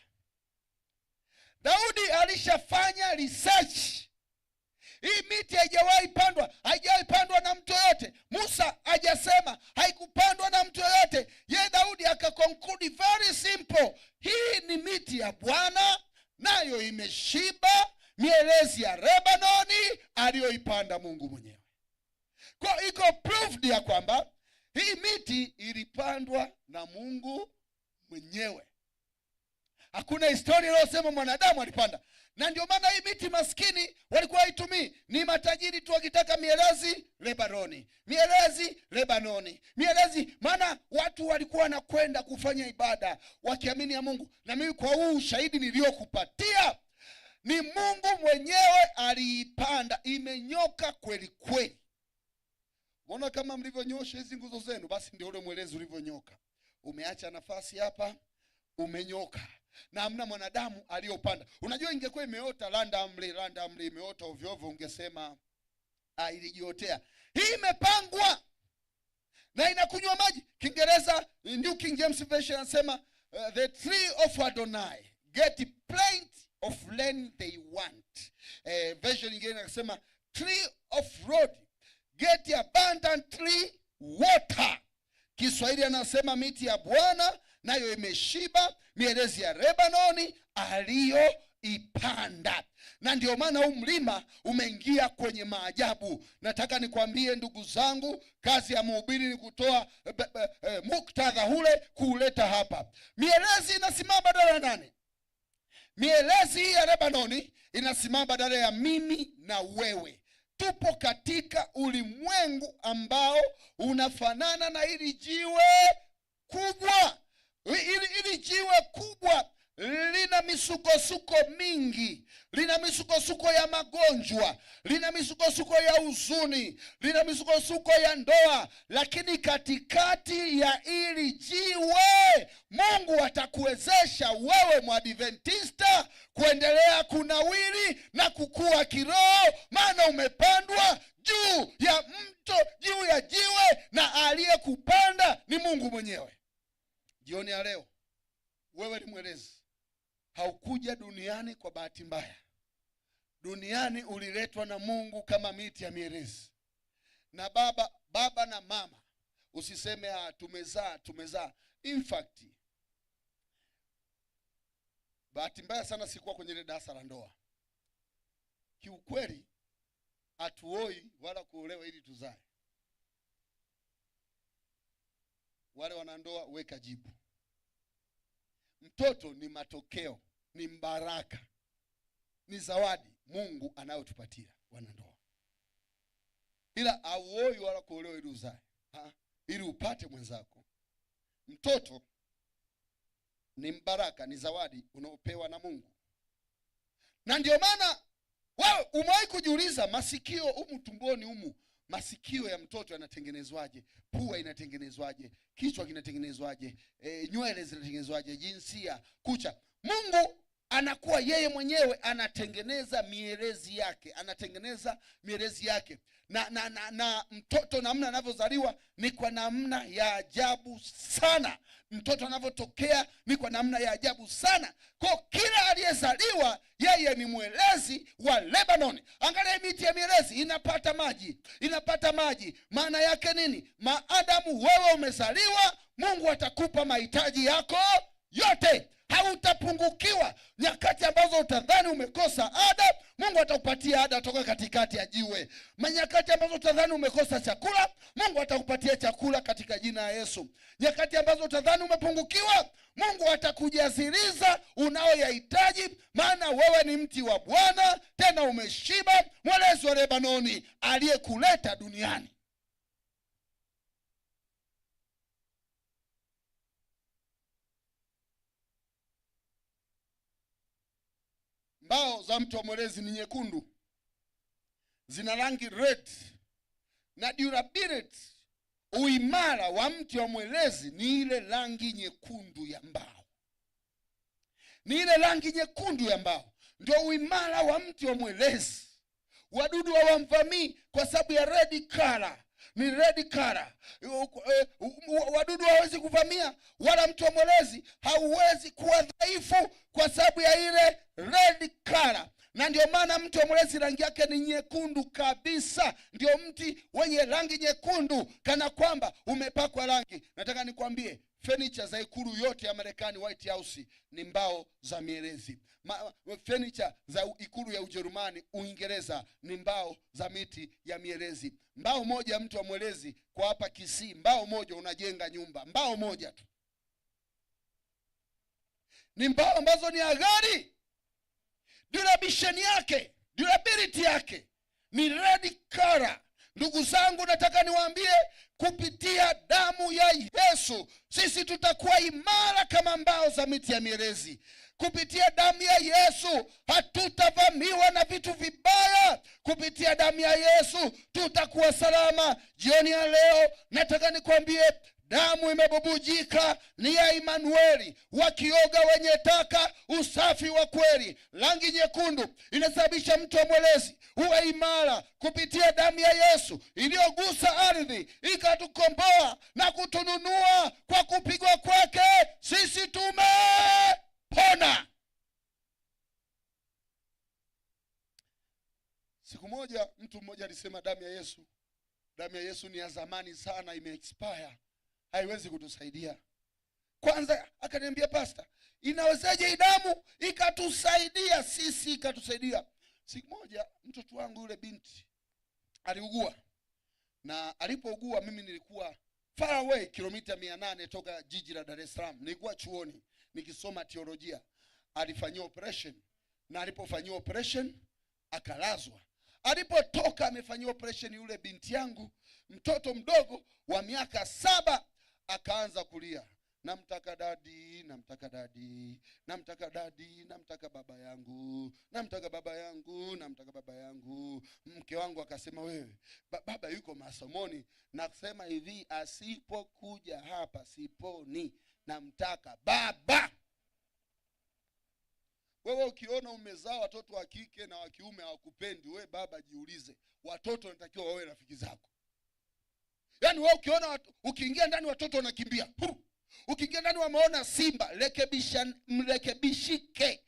Daudi alishafanya research. Hii miti haijawahi pandwa, haijawahi pandwa na mtu yoyote. Musa hajasema haikupandwa na mtu yoyote. Ye Daudi akaconclude very simple. Hii ni miti ya Bwana, nayo imeshiba, mielezi ya Lebanoni aliyoipanda Mungu mwenyewe. Kwa iko proved ya kwamba hii miti ilipandwa na Mungu mwenyewe. Hakuna historia inayosema mwanadamu alipanda. Na ndio maana hii miti maskini walikuwa haitumii. Ni matajiri tu wakitaka mielezi Lebanoni, mielezi Lebanoni, mielezi. Maana watu walikuwa wanakwenda kufanya ibada wakiamini ya Mungu. Na mimi kwa huu ushahidi niliokupatia, ni Mungu mwenyewe aliipanda, imenyoka kweli kweli. Mbona kama mlivyonyosha hizi nguzo zenu, basi ndio ule mwelezi ulivyonyoka. Umeacha nafasi hapa, umenyoka na hamna mwanadamu aliyopanda. Unajua, ingekuwa imeota randomly imeota ovyo ovyo, ungesema ilijiotea. Hii imepangwa na inakunywa maji. Kiingereza, New King James Version anasema the tree of Adonai get plenty of rain they want. Version nyingine inasema tree of Lord get abundantly water. Kiswahili anasema miti ya Bwana nayo imeshiba, mierezi ya Lebanoni aliyoipanda. Na ndio maana huu mlima umeingia kwenye maajabu. Nataka nikwambie ndugu zangu, kazi ya mhubiri ni kutoa muktadha ule kuuleta hapa. Mierezi inasimama badala ya nani? Mierezi hii ya Lebanoni inasimama badala ya mimi na wewe. Tupo katika ulimwengu ambao unafanana na hili jiwe kubwa. Hili jiwe kubwa lina misukosuko mingi, lina misukosuko ya magonjwa, lina misukosuko ya huzuni, lina misukosuko ya ndoa, lakini katikati ya hili jiwe Mungu atakuwezesha wewe Mwadventista kuendelea kunawiri na kukua kiroho, maana umepandwa juu ya mto, juu ya jiwe, na aliyekupanda ni Mungu mwenyewe. Jioni ya leo wewe ni mwerezi. Haukuja duniani kwa bahati mbaya. Duniani uliletwa na Mungu kama miti ya mierezi. Na baba na mama, usiseme tumezaa, tumezaa. In fact, bahati mbaya sana sikuwa kwenye ile darasa la ndoa. Kiukweli hatuoi wala kuolewa ili tuzae. Wale wanandoa, weka jibu. Mtoto ni matokeo, ni mbaraka, ni zawadi Mungu anayotupatia wanandoa. Ila hauoi wala kuolewa ili uzae, ili upate mwenzako. Mtoto ni mbaraka, ni zawadi unaopewa na Mungu. Na ndio maana wewe umewahi kujiuliza, masikio humu tumboni humu, masikio ya mtoto yanatengenezwaje? Pua inatengenezwaje? Kichwa kinatengenezwaje? Nywele zinatengenezwaje? Jinsia, kucha. Mungu anakuwa yeye mwenyewe anatengeneza mielezi yake, anatengeneza mielezi yake. Na mtoto namna anavyozaliwa ni kwa namna ya ajabu sana. Mtoto anavyotokea ni kwa namna ya ajabu sana. Kwa kila aliyezaliwa yeye ni mwelezi wa Lebanon. Angalia miti ya mielezi inapata maji, inapata maji. Maana yake nini? Maadamu wewe umezaliwa, Mungu atakupa mahitaji yako yote. Hautapungukiwa. Nyakati ambazo utadhani umekosa ada, Mungu atakupatia ada toka katikati ya jiwe. Nyakati ambazo utadhani umekosa chakula, Mungu atakupatia chakula katika jina la Yesu. Nyakati ambazo utadhani umepungukiwa, Mungu atakujaziliza unaoyahitaji, maana wewe ni mti wa Bwana, tena umeshiba, mwelezi wa Lebanoni aliyekuleta duniani. Mbao za mti wa mwerezi ni nyekundu, zina rangi red, na durability, uimara wa mti wa mwerezi ni ile rangi nyekundu ya mbao. Ni ile rangi nyekundu ya mbao ndio uimara wa mti wa mwerezi. Wadudu hawamvamii kwa sababu ya red color. Ni red color. Wadudu hawawezi kuvamia, wala mti wa mwerezi hauwezi kuwa dhaifu kwa sababu ya ile red color. Na ndio maana mti wa mwerezi rangi yake ni nyekundu kabisa. Ndio mti wenye rangi nyekundu, kana kwamba umepakwa rangi. Nataka nikwambie, furniture za ikulu yote ya Marekani, White House, ni mbao za mierezi. Furniture za ikulu ya Ujerumani, Uingereza, ni mbao za miti ya mierezi. Mbao moja mti wa mwerezi kwa hapa Kisii, mbao moja unajenga nyumba, mbao moja tu. Ni mbao ambazo ni ghali. Durability yake, durability yake ni red color. Ndugu zangu, nataka niwaambie, kupitia damu ya Yesu sisi tutakuwa imara kama mbao za miti ya mierezi. Kupitia damu ya Yesu hatutavamiwa na vitu vibaya. Kupitia damu ya Yesu tutakuwa salama. Jioni ya leo nataka nikwambie, Damu imebubujika ni ya Imanueli, wakioga wenye taka, usafi wa kweli. Rangi nyekundu inasababisha mtu wa mwelezi uwe imara kupitia damu ya Yesu iliyogusa ardhi ikatukomboa na kutununua. Kwa kupigwa kwake sisi tumepona. Siku moja mtu mmoja alisema damu ya Yesu, damu ya Yesu ni ya zamani sana, imeexpire, haiwezi kutusaidia. Kwanza akaniambia, pastor, inawezaje hii damu ikatusaidia sisi, ikatusaidia? Siku moja mtoto wangu yule binti aliugua, na alipougua mimi nilikuwa far away, kilomita 800 toka jiji la Dar es Salaam. Nilikuwa chuoni nikisoma teolojia. Alifanyiwa operation, na alipofanyiwa operation akalazwa. Alipotoka amefanyiwa operation, yule binti yangu mtoto mdogo wa miaka 7 akaanza kulia, namtaka daddy, namtaka daddy, namtaka daddy, namtaka baba yangu, namtaka baba yangu, namtaka baba yangu. Mke wangu akasema, wewe baba yuko masomoni, nasema hivi, asipokuja hapa siponi, namtaka baba. Wewe ukiona umezaa watoto wa kike na wa kiume hawakupendi, wewe baba jiulize, watoto wanatakiwa wawe rafiki zako. Yaani wewe ukiona ukiingia ndani watoto wanakimbia. Huru. Ukiingia ndani wameona simba, rekebisha, mrekebishike.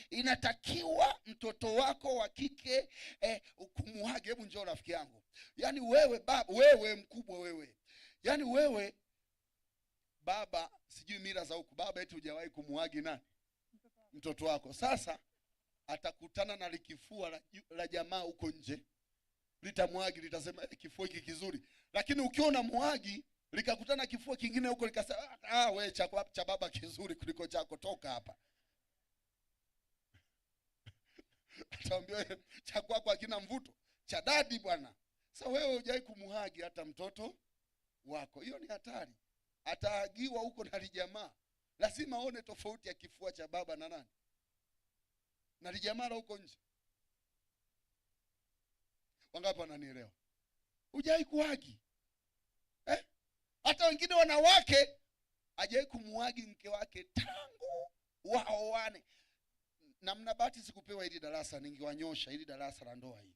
Inatakiwa mtoto wako wa kike kumuhage, hebu njoo rafiki yangu. Yaani wewe baba, wewe mkubwa wewe. Yaani wewe baba, sijui mila za huku, baba eti hujawahi kumuhagi nani? Mtoto wako. Sasa atakutana na likifua la jamaa huko nje, litamwagi, litasema kifua hiki kizuri. Lakini ukiwa unamwagi likakutana kifua kingine huko likasema, ah, we cha baba kizuri kuliko chako, toka hapa. Ataambia cha kwako hakina mvuto, cha dadi bwana. Sasa wewe hujawahi kumuhagi hata mtoto wako, hiyo ni hatari. Ataagiwa huko na lijamaa. Lazima aone tofauti ya kifua cha baba na nani na lijamaa la huko nje. Wangapi wananielewa? Hujawahi kuhagi? Hata wengine wanawake hajawahi kumuhagi mke wake tangu waoane. Na mna bahati sikupewa hili darasa, ningewanyosha hili darasa la ndoa hili.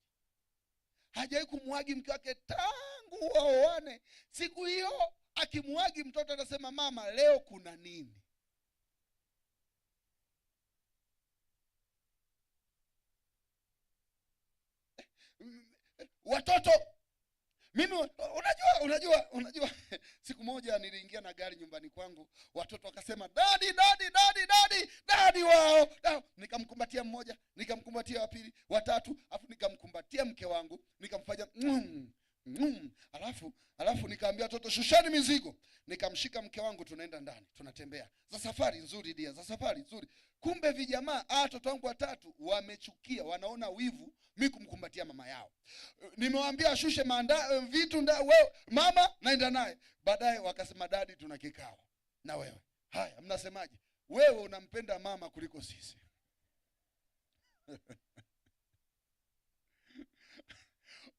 Hajawahi kumuhagi mke wake tangu waoane. Siku hiyo akimuhagi mtoto anasema, mama leo kuna nini? Watoto, mimi unajua siku moja niliingia na gari nyumbani kwangu, watoto wakasema daddy daddy daddy daddy daddy wao. Nikamkumbatia mmoja, nikamkumbatia wa pili, wa tatu, afu nikamkumbatia mke wangu, nikamfanya Alafu nikaambia watoto shusheni mizigo. Nikamshika mke wangu, tunaenda ndani, tunatembea. Za safari nzuri dia, za safari nzuri. Kumbe vijamaa, watoto wangu watatu wamechukia, wanaona wivu mimi kumkumbatia mama yao. Nimewaambia ashushe vitu wewe mama naenda naye. Baadaye wakasema daddy tuna kikao na wewe. Haya, mnasemaje? Wewe unampenda mama kuliko sisi.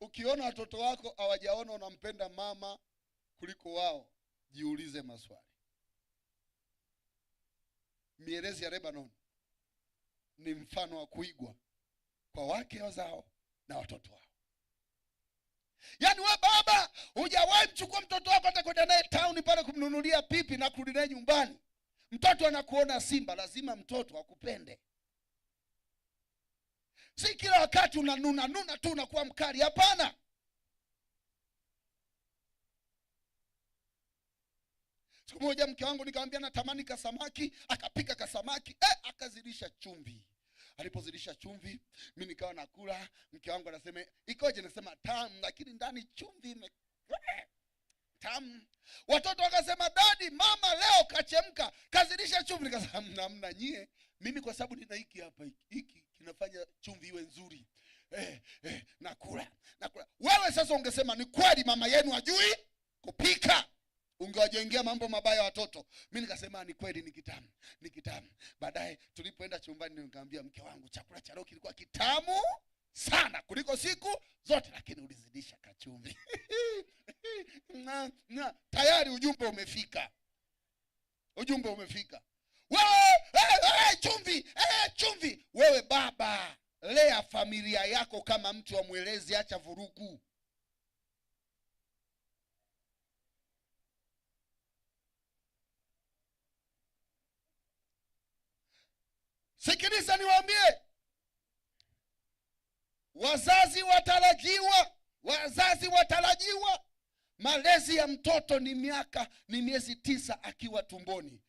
Ukiona watoto wako hawajaona unampenda mama kuliko wao, jiulize maswali. Mierezi ya Lebanon ni mfano wa kuigwa kwa wake wazao na watoto wao. Yaani wewe baba hujawahi mchukua mtoto wako hata kwenda naye town pale kumnunulia pipi na kurudi naye nyumbani. Mtoto anakuona simba, lazima mtoto akupende. Si kila wakati unanuna nuna tu unakuwa mkali, hapana. Siku moja mke wangu nikamwambia natamani kasamaki, akapika kasamaki, akazidisha chumvi. Alipozidisha chumvi, mimi nikawa nakula, mke wangu anasema ikoje? Nasema tamu, lakini ndani chumvi ime tamu. Watoto wakasema daddy, mama leo kachemka, kazidisha chumvi. Nikasema hamna nyie, mimi kwa sababu nina hiki hapa, hiki kinafanya chumvi iwe nzuri. Nakula, nakula. Wewe sasa ungesema ni kweli mama yenu hajui kupika, ungewajengea mambo mabaya watoto. Mimi nikasema ni kweli, ni kitamu, ni kitamu. Baadaye tulipoenda chumbani nikamwambia mke wangu chakula cha leo kilikuwa kitamu Sana kuliko siku zote, lakini ulizidisha kachumvi. Na tayari ujumbe umefika. Ujumbe umefika. Wewe, hey, chumvi, hey, chumvi. Wewe baba, lea familia yako kama mtu wa mwelezi, acha vurugu. Sikiliza niwaambie, wazazi watarajiwa, wazazi watarajiwa. Malezi ya mtoto ni miezi 9 akiwa tumboni.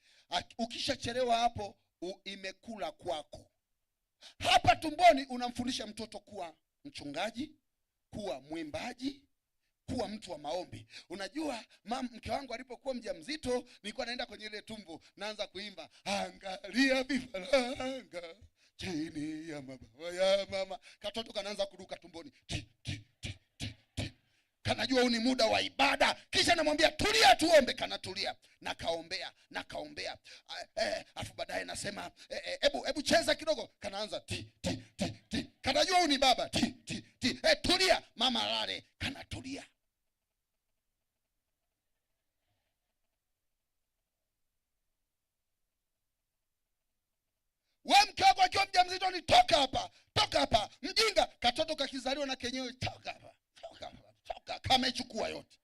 Ukishachelewa hapo, imekula kwako. Hapa tumboni unamfundisha mtoto kuwa mchungaji, kuwa mwimbaji, kuwa mtu wa maombi. Unajua, mke wangu alipokuwa mjamzito, nilikuwa naenda kwenye ile tumbo, naanza kuimba, angalia vifaranga chini ya mabawa ya mama. Katoto kanaanza kuruka tumboni. Ti, ti, ti, ti, ti. Kanajua huu ni muda wa ibada. Kisha namwambia tulia tuombe, kanatulia. Nakaombea, nakaombea. Afu baadaye nasema, hebu cheza kidogo. Kanaanza ti, ti, ti, ti. Kanajua huu ni baba. Ti, ti, ti. Tulia, mama lale. Kanatulia. Wewe mke wako akiwa mjamzito ni toka hapa, toka hapa. Mjinga, katoto kakizaliwa na kenyewe, toka hapa, toka hapa, toka. Kamechukua yote.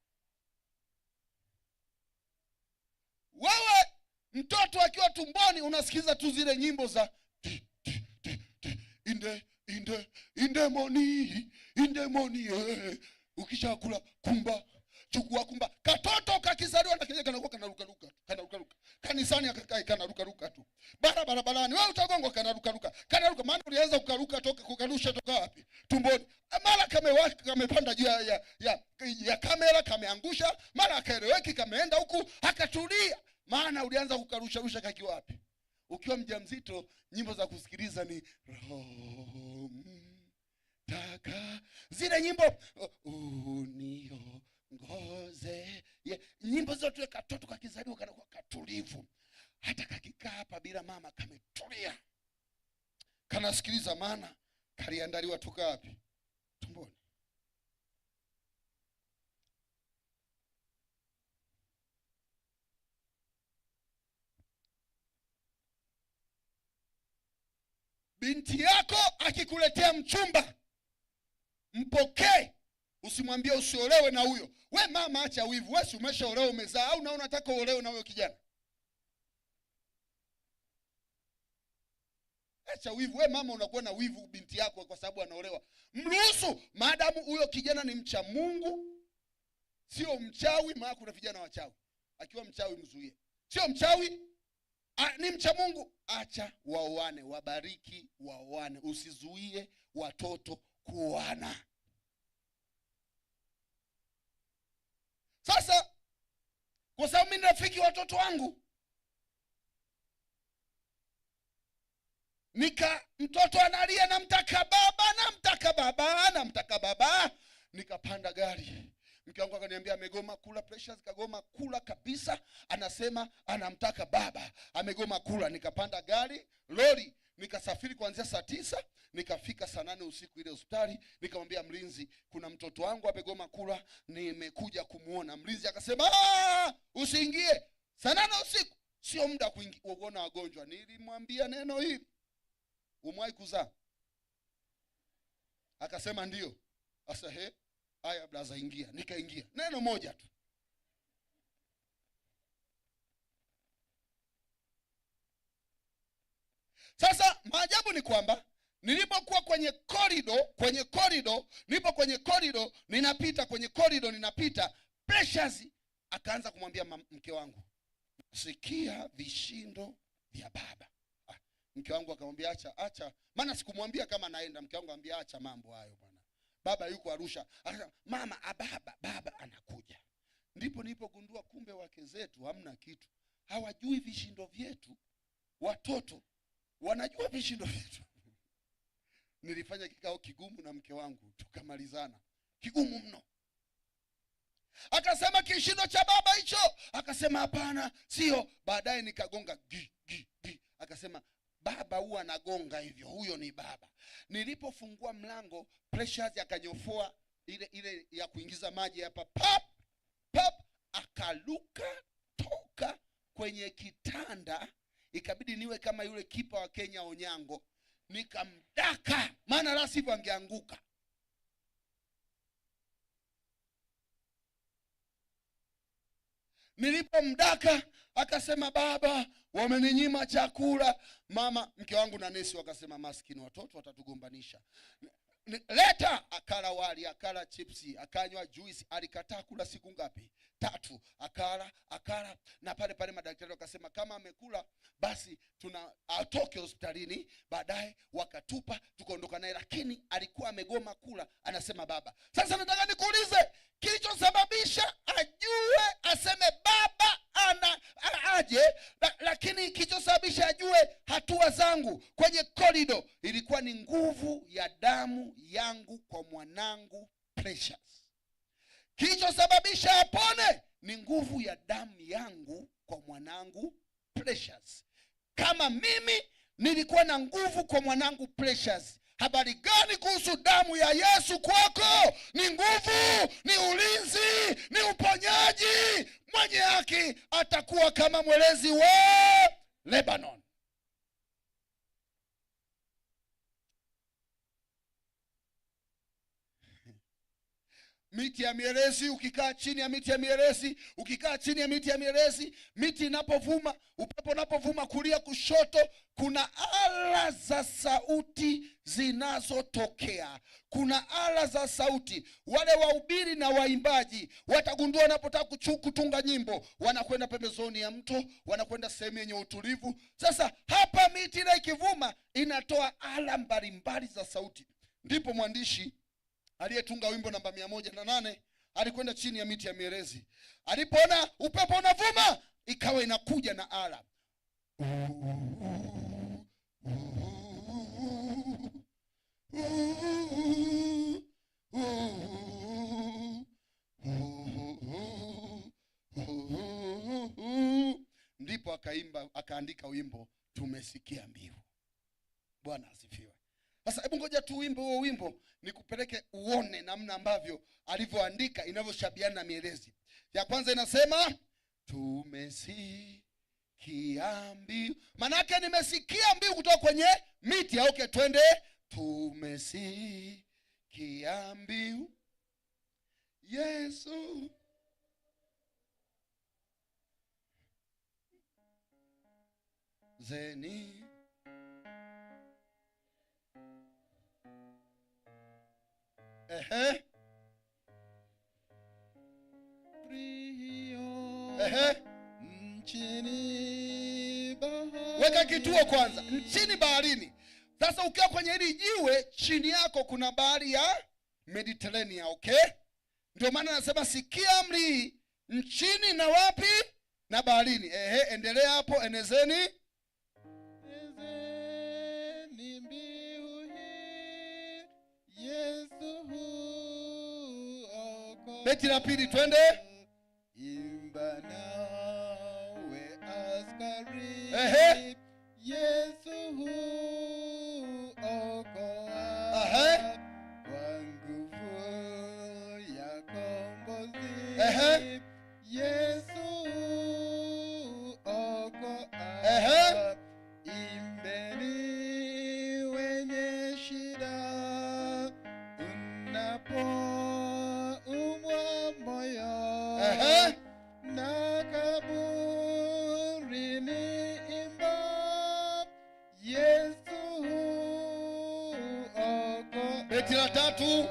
Wewe mtoto akiwa tumboni unasikiza tu zile nyimbo za ti, ti, ti, ti, inde, inde, inde moni, inde moni, Ukishakula kumba, chukua kumba. Katoto kakizaliwa na kenyewe kanakuwa kanaruka ruka, kanaruka ruka. Kanisani akakai kanaruka ruka tu. Barabarani wewe utagongwa kanaruka ruka. Kanaruka maana ulianza kukaruka toka kukarusha toka wapi? Tumboni. Mara kamepanda juu ya kamera kameangusha, mara akaeleweki kameenda huku akatulia. Maana ulianza kukarusha rusha kakiwa wapi? Ukiwa mjamzito nyimbo za kusikiliza ni Roho Mtaka. Zile nyimbo uniongoze. Nyimbo zote katoto kakizaliwa kanakuwa katulivu. Hata kakikaa hapa bila mama kametulia. Kanasikiliza maana kaliandaliwa toka wapi? Tumboni. Binti yako akikuletea mchumba, mpokee. Usimwambie usiolewe na huyo. We mama acha wivu, wewe si umeshaolewa umezaa au unaona unataka uolewe na huyo kijana? Acha wivu. We mama unakuwa na wivu binti yako kwa sababu anaolewa. Mruhusu maadamu huyo kijana ni mcha Mungu, sio mchawi, maana kuna vijana wachawi. Akiwa mchawi mzuie. Sio mchawi, ni mcha Mungu, acha waoane, wabariki waoane. Usizuie watoto kuoana. Sasa kwa sababu mimi ni rafiki watoto wangu, mtoto analia namtaka baba, namtaka baba, namtaka baba. Nikapanda gari. Mke wangu akaniambia amegoma kula, Precious kagoma kula kabisa, anasema anamtaka baba, amegoma kula. Nikapanda gari, lori, nikasafiri kuanzia saa 9, nikafika saa 8 usiku ile hospitali. Nikamwambia mlinzi, kuna mtoto wangu amegoma kula, nimekuja kumuona. Mlinzi akasema, usiingie. Saa 8 usiku sio muda kuona wagonjwa. Nilimwambia neno hili, umewahi kuzaa? Akasema ndio. Asa he, haya blaza ingia. Nikaingia. Neno moja tu. Sasa maajabu ni kwamba nilipokuwa kwenye corridor, nipo kwenye corridor, ninapita kwenye corridor, ninapita, Precious akaanza kumwambia mke wangu, sikia vishindo vya baba. Mke wangu akamwambia acha, acha. Maana sikumwambia kama naenda. Mke wangu akamwambia acha mambo hayo bwana. Baba yuko Arusha. Akasema mama, baba anakuja. Ndipo nilipogundua kumbe wake zetu hamna kitu. Hawajui vishindo vyetu. Watoto wanajua vishindo vyetu. Nilifanya kikao kigumu na mke wangu, tukamalizana. Kigumu mno. Akasema kishindo cha baba hicho. Akasema hapana, sio. Baadaye nikagonga gi gi gi. Akasema baba huwa anagonga hivyo, huyo ni baba. Nilipofungua mlango, Precious akanyofoa ile ya kuingiza maji hapa, pap pap, akaluka toka kwenye kitanda. Ikabidi niwe kama yule kipa wa Kenya Onyango, nikamdaka, maana la sivyo angeanguka. Nilipomdaka akasema, baba, wameninyima chakula. Mama, mke wangu na nesi wakasema, maskini watoto watatugombanisha. Leta. Akala wali, akala chipsi, akanywa juice. Alikataa kula siku ngapi? 3. Akala. Na pale pale madaktari wakasema kama amekula basi tuna atoke hospitalini. Baadaye wakatupa tukaondoka naye, lakini alikuwa amegoma kula, anasema baba. Sasa nataka nikuulize, kilichosababisha ajue aseme baba ana aje, lakini kilichosababisha ajue hatua zangu kwenye korido ilikuwa ni nguvu ya damu yangu kwa mwanangu Precious. Kilichosababisha apone ni nguvu ya damu yangu kwa mwanangu Precious. Kama mimi nilikuwa na nguvu kwa mwanangu Precious, habari gani kuhusu damu ya Yesu kwako? Ni nguvu, ni ulinzi, ni uponyaji. Mwenye haki atakuwa kama mwelezi wa Lebanon. Miti ya mierezi, ukikaa chini ya miti ya mierezi, ukikaa chini ya miti ya mierezi, miti inapovuma, upepo unapovuma kulia kushoto, kuna ala za sauti zinazotokea. Kuna ala za sauti. Wale wahubiri na waimbaji watagundua wanapotaka kutunga nyimbo, wanakwenda pembezoni ya mto, wanakwenda sehemu yenye utulivu. Sasa hapa miti ile ikivuma inatoa ala mbalimbali za sauti. Ndipo mwandishi aliyetunga wimbo namba 108 alikwenda chini ya miti ya mierezi. Alipoona upepo unavuma, ikawa inakuja na ala. Ndipo akaimba, akaandika wimbo Tumesikia Mbiu. Bwana asifiwe. Sasa hebu ngoja tu wimbo huo wimbo nikupeleke uone namna ambavyo alivyoandika inavyoshabiana na mielezi. Ya kwanza inasema tumesikia mbiu. Manake nimesikia mbiu kutoka kwenye miti. Okay, twende. Tumesikia mbiu Yesu. Zeni. Ehe. Ehe. Nchini baharini. Weka kituo kwanza. Nchini baharini. Sasa ukiwa kwenye hili jiwe, chini yako kuna bahari ya Mediterranean, okay? Ndio maana nasema sikia amri nchini na wapi? Na baharini. Ehe, endelea hapo, enezeni. Enezeni mbiu hii, Yesu huokoa. Beti la pili, twende. Imba nawe askari. Ehe. Yesu huokoa. Ehe. Kwa nguvu ya kombozi. Ehe. Yesu huokoa. Ehe. Imbeni wenye shida, unapoumwa moyo. Ehe. Na kaburini imba, Yesu huokoa. Beti la tatu.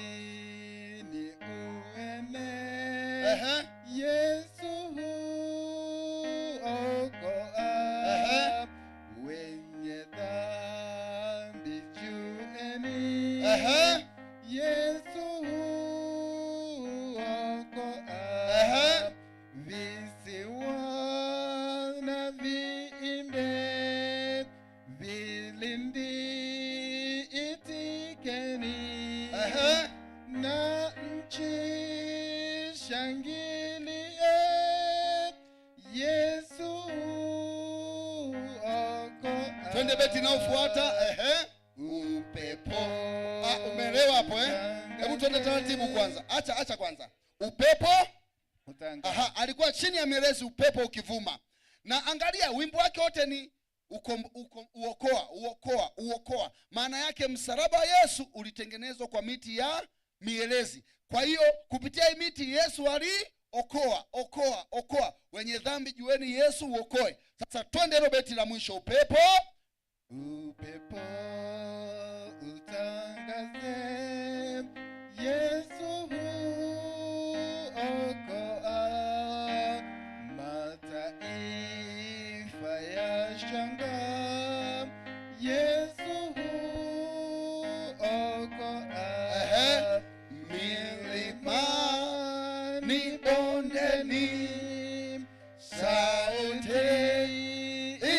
Mawimbini uene. Ehe. Yesu huokoa. Ehe. Wenye dhambi jueni. Ehe. Yesu huokoa. Ehe. Visiwa na viimbe, vilindi itikeni. Ehe. Na nchi shangilie, Yesu huokoa. Twende Twende beti inayofuata. Ehe, upepo. Ah, umeelewa hapo eh? Hebu twende taratibu kwanza. Acha kwanza. Upepo. Aha, alikuwa chini ya mielezi, upepo ukivuma. Na angalia wimbo wake wote ni uokoa, uokoa, uokoa. Maana yake msalaba wa Yesu ulitengenezwa kwa miti ya mielezi. Kwa hiyo kupitia hii miti Yesu aliokoa, okoa, okoa. Wenye dhambi jueni Yesu uokoe. Sasa twende hilo beti la mwisho. Upepo. Upepo utangaze Yesu huokoa, mataifa yashangaa, Yesu huokoa. Ehe. Milimani, bondeni, sauti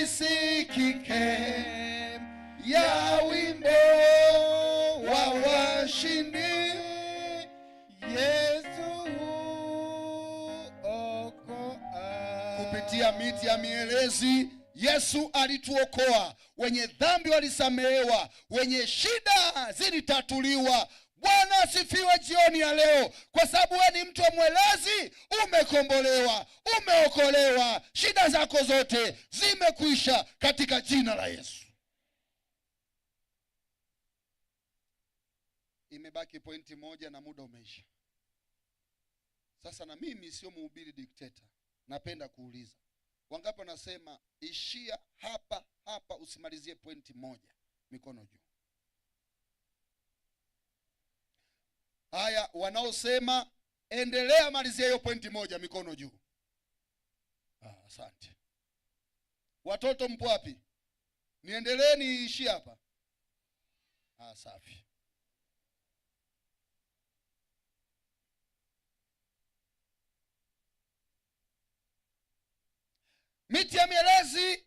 isikike ya wimbo wa washindi. Yesu huokoa. Kupitia miti ya mielezi Yesu alituokoa. Wenye dhambi walisamehewa, wenye shida zilitatuliwa. Bwana asifiwe jioni ya leo, kwa sababu wewe ni mtu wa mwelezi, umekombolewa, umeokolewa, shida zako zote zimekwisha katika jina la Yesu. Imebaki pointi moja na muda umeisha. Sasa na mimi sio mhubiri dikteta, napenda kuuliza. Wangapi wanasema ishia hapa hapa, usimalizie pointi moja? Mikono juu. Haya, wanaosema endelea malizia hiyo pointi moja, mikono juu. Asante. Watoto mpo wapi? Niendelee niishie hapa? Safi. Miti ya mielezi.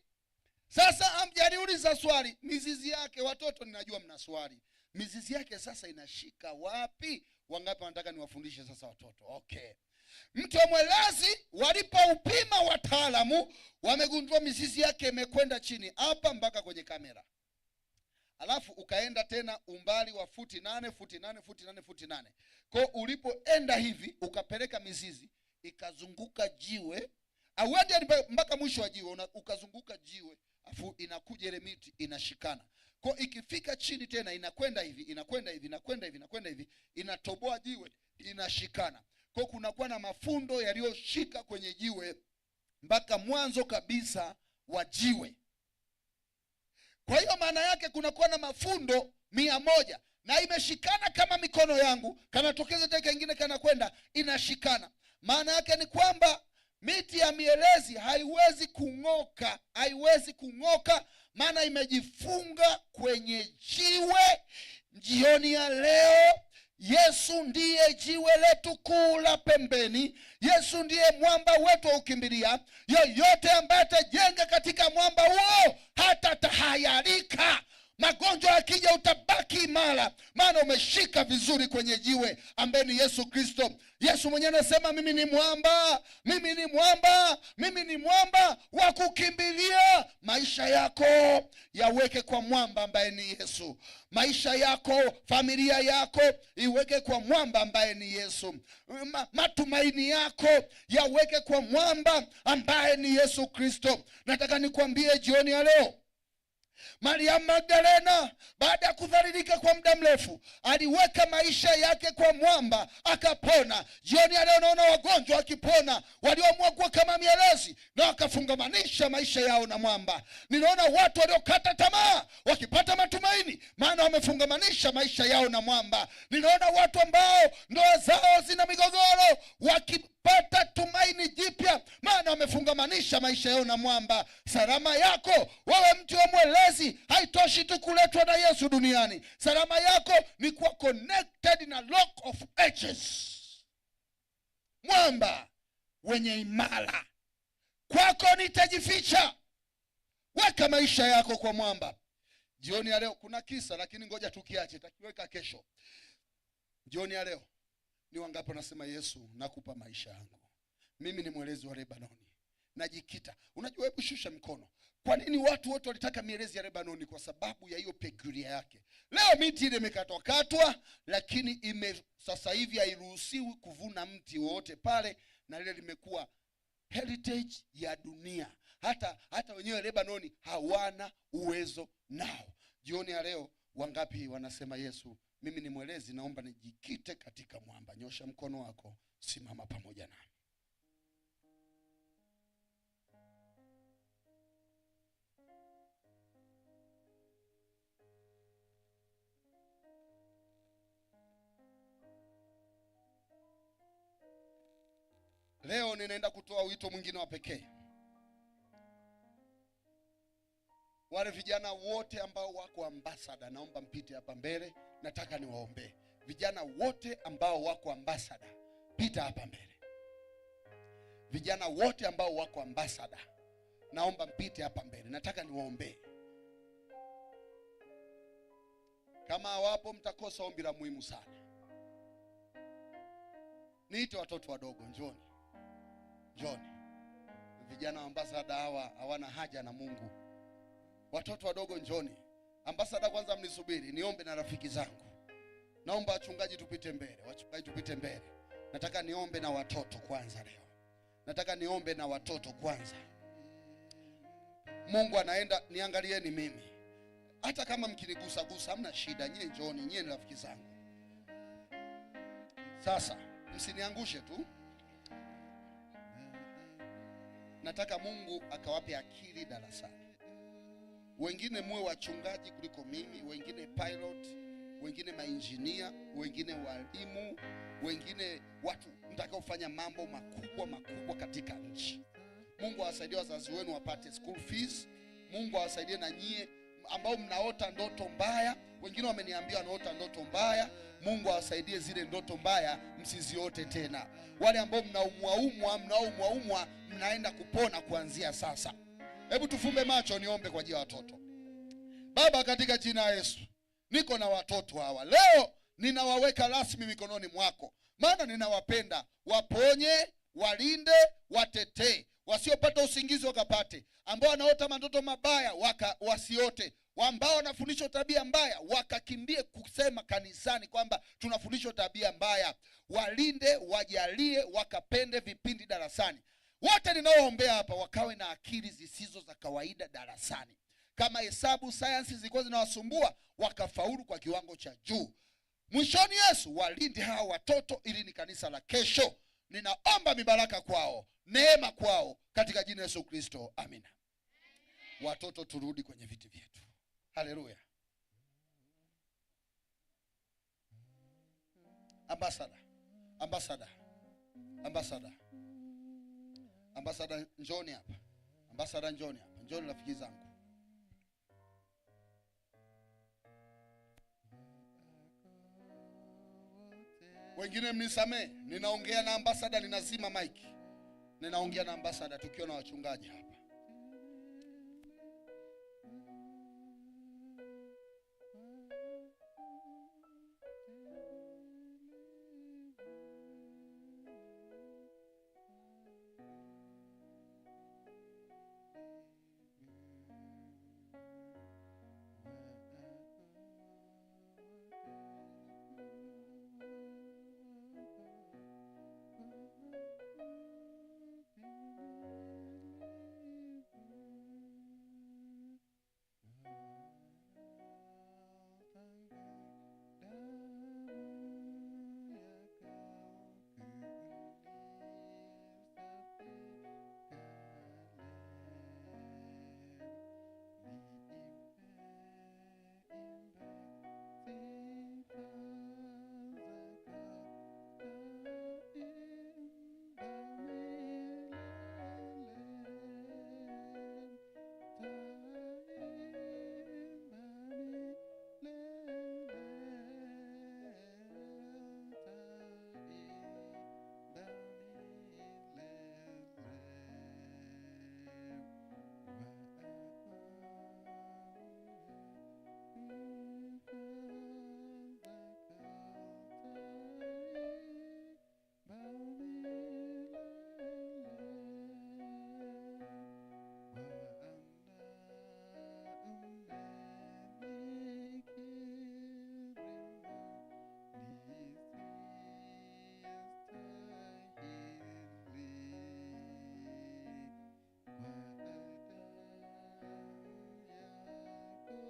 Sasa hamjaniuliza swali, mizizi yake. Watoto ninajua mna swali. Mizizi yake sasa inashika wapi? Wangapi wanataka niwafundishe sasa watoto? Okay. Mti wa mwelezi walipoupima wataalamu wamegundua mizizi yake imekwenda chini hapa mpaka kwenye kamera. Alafu ukaenda tena umbali wa futi 8, futi 8, futi 8, futi 8. Kwa ulipoenda hivi ukapeleka mizizi ikazunguka jiwe, auende mpaka mwisho wa jiwe, ukazunguka jiwe, afu inakuja ile miti inashikana. Kwa ikifika chini tena inakwenda hivi, inakwenda hivi, inakwenda hivi, inakwenda hivi, inatoboa jiwe, inashikana. Kwa kunakuwa na mafundo yaliyoshika kwenye jiwe mpaka mwanzo kabisa wa jiwe. Kwa hiyo maana yake kunakuwa na mafundo 100 na imeshikana kama mikono yangu, kanatokeza tena kingine kanakwenda, inashikana. Maana yake ni kwamba miti ya mielezi haiwezi kung'oka, haiwezi kung'oka, maana imejifunga kwenye jiwe. Jioni ya leo Yesu ndiye jiwe letu kuu la pembeni. Yesu ndiye mwamba wetu wa ukimbilia. Yoyote ambaye atajenga katika mwamba huo hatatahayarika. Magonjwa yakija utabaki imara, maana umeshika vizuri kwenye jiwe ambaye ni Yesu Kristo. Yesu mwenyewe anasema mimi ni mwamba, mimi ni mwamba, mimi ni mwamba wa kukimbilia. Maisha yako yaweke kwa mwamba ambaye ni Yesu. Maisha yako, familia yako iweke kwa mwamba ambaye ni Yesu. Matumaini yako yaweke kwa mwamba ambaye ni Yesu Kristo. Nataka nikwambie jioni ya leo, Maria Magdalena baada ya kudhalilika kwa muda mrefu aliweka maisha yake kwa mwamba akapona. Jioni ya leo naona wagonjwa wakipona, walioamua kuwa kama mielezi na wakafungamanisha maisha yao na mwamba. Ninaona watu waliokata tamaa wakipata matumaini, maana wamefungamanisha maisha yao na mwamba. Ninaona watu ambao ndoa zao zina migogoro wakipata tumaini jipya, maana wamefungamanisha maisha yao na mwamba. Salama yako wewe mtu wa mwelezi haitoshi tu kuletwa na Yesu duniani. Salama yako ni kuwa connected na Rock of Ages, mwamba wenye imara. Kwako nitajificha. Weka maisha yako kwa mwamba. Jioni ya leo kuna kisa, lakini ngoja tukiache, takiweka kesho. Jioni ya leo ni wangapi wanasema Yesu nakupa maisha yangu, mimi ni mwelezi wa Lebanoni, najikita. Unajua, hebu shusha mkono. Kwa nini watu wote walitaka mierezi ya Lebanoni? Kwa sababu ya hiyo peculiar yake. Leo miti ile imekatwakatwa, lakini sasa hivi hairuhusiwi kuvuna mti wowote pale, na lile limekuwa heritage ya dunia. Hata wenyewe Lebanoni hawana uwezo nao. Jioni ya leo wangapi wanasema Yesu, mimi ni mwelezi, naomba nijikite katika mwamba? Nyosha mkono wako, simama pamoja nami. Leo ninaenda kutoa wito mwingine wa pekee. Wale vijana wote ambao wako ambassador, naomba mpite hapa mbele, nataka niwaombee. Vijana wote ambao wako ambassador, pita hapa mbele. Vijana wote ambao wako ambassador, naomba mpite hapa mbele, nataka niwaombee. Kama hawapo mtakosa ombi la muhimu sana. Niite watoto wadogo, njooni. Njooni. Vijana wa ambassador hawa hawana haja na Mungu. Watoto wadogo njooni. Ambassador kwanza mnisubiri, niombe na rafiki zangu. Naomba wachungaji tupite mbele, wachungaji tupite mbele. Nataka niombe na watoto kwanza leo. Nataka niombe na watoto kwanza. Mungu anaenda, niangalieni mimi. Hata kama mkinigusa gusa hamna shida, nyie njooni, nyie ni rafiki zangu. Sasa msiniangushe tu. Nataka Mungu akawape akili darasani. Wengine muwe wachungaji kuliko mimi, wengine pilot, wengine maengineer, wengine walimu, wengine watu mtakaofanya mambo makubwa makubwa katika nchi. Mungu awasaidie wazazi wenu wapate school fees. Mungu awasaidie na nyie ambao mnaota ndoto mbaya. Wengine wameniambia wanaota ndoto mbaya. Mungu awasaidie zile ndoto mbaya msiziote tena. Wale ambao mnaumwa mnaenda kupona kuanzia sasa. Hebu tufumbe macho niombe kwa ajili ya watoto. Baba, katika jina la Yesu, niko na watoto hawa. Leo ninawaweka rasmi mikononi mwako, maana ninawapenda. Waponye, walinde, watetee. Wasiopata usingizi wakapate, ambao wanaota mandoto mabaya wasiote, ambao wanafundishwa tabia mbaya wakakimbie kusema kanisani kwamba tunafundishwa tabia mbaya. Walinde, wajalie, wakapende vipindi darasani. Wote ninaoombea hapa wakawe na akili zisizo za kawaida darasani. Kama hesabu, sayansi zilikuwa zinawasumbua, wakafaulu kwa kiwango cha juu. Mwishoni Yesu, walinde hawa watoto ili ni kanisa la kesho. Ninaomba mibaraka kwao, neema kwao, katika jina Yesu Kristo, amina. Watoto turudi kwenye viti vyetu. Haleluya. Ambassador, ambassador, ambassador, ambassador, njooni hapa. Ambassador njooni hapa. Njooni rafiki zangu. Wengine mnisamee, ninaongea na ambassador, ninazima mic. Ninaongea na ambassador tukiwa na wachungaji hapa.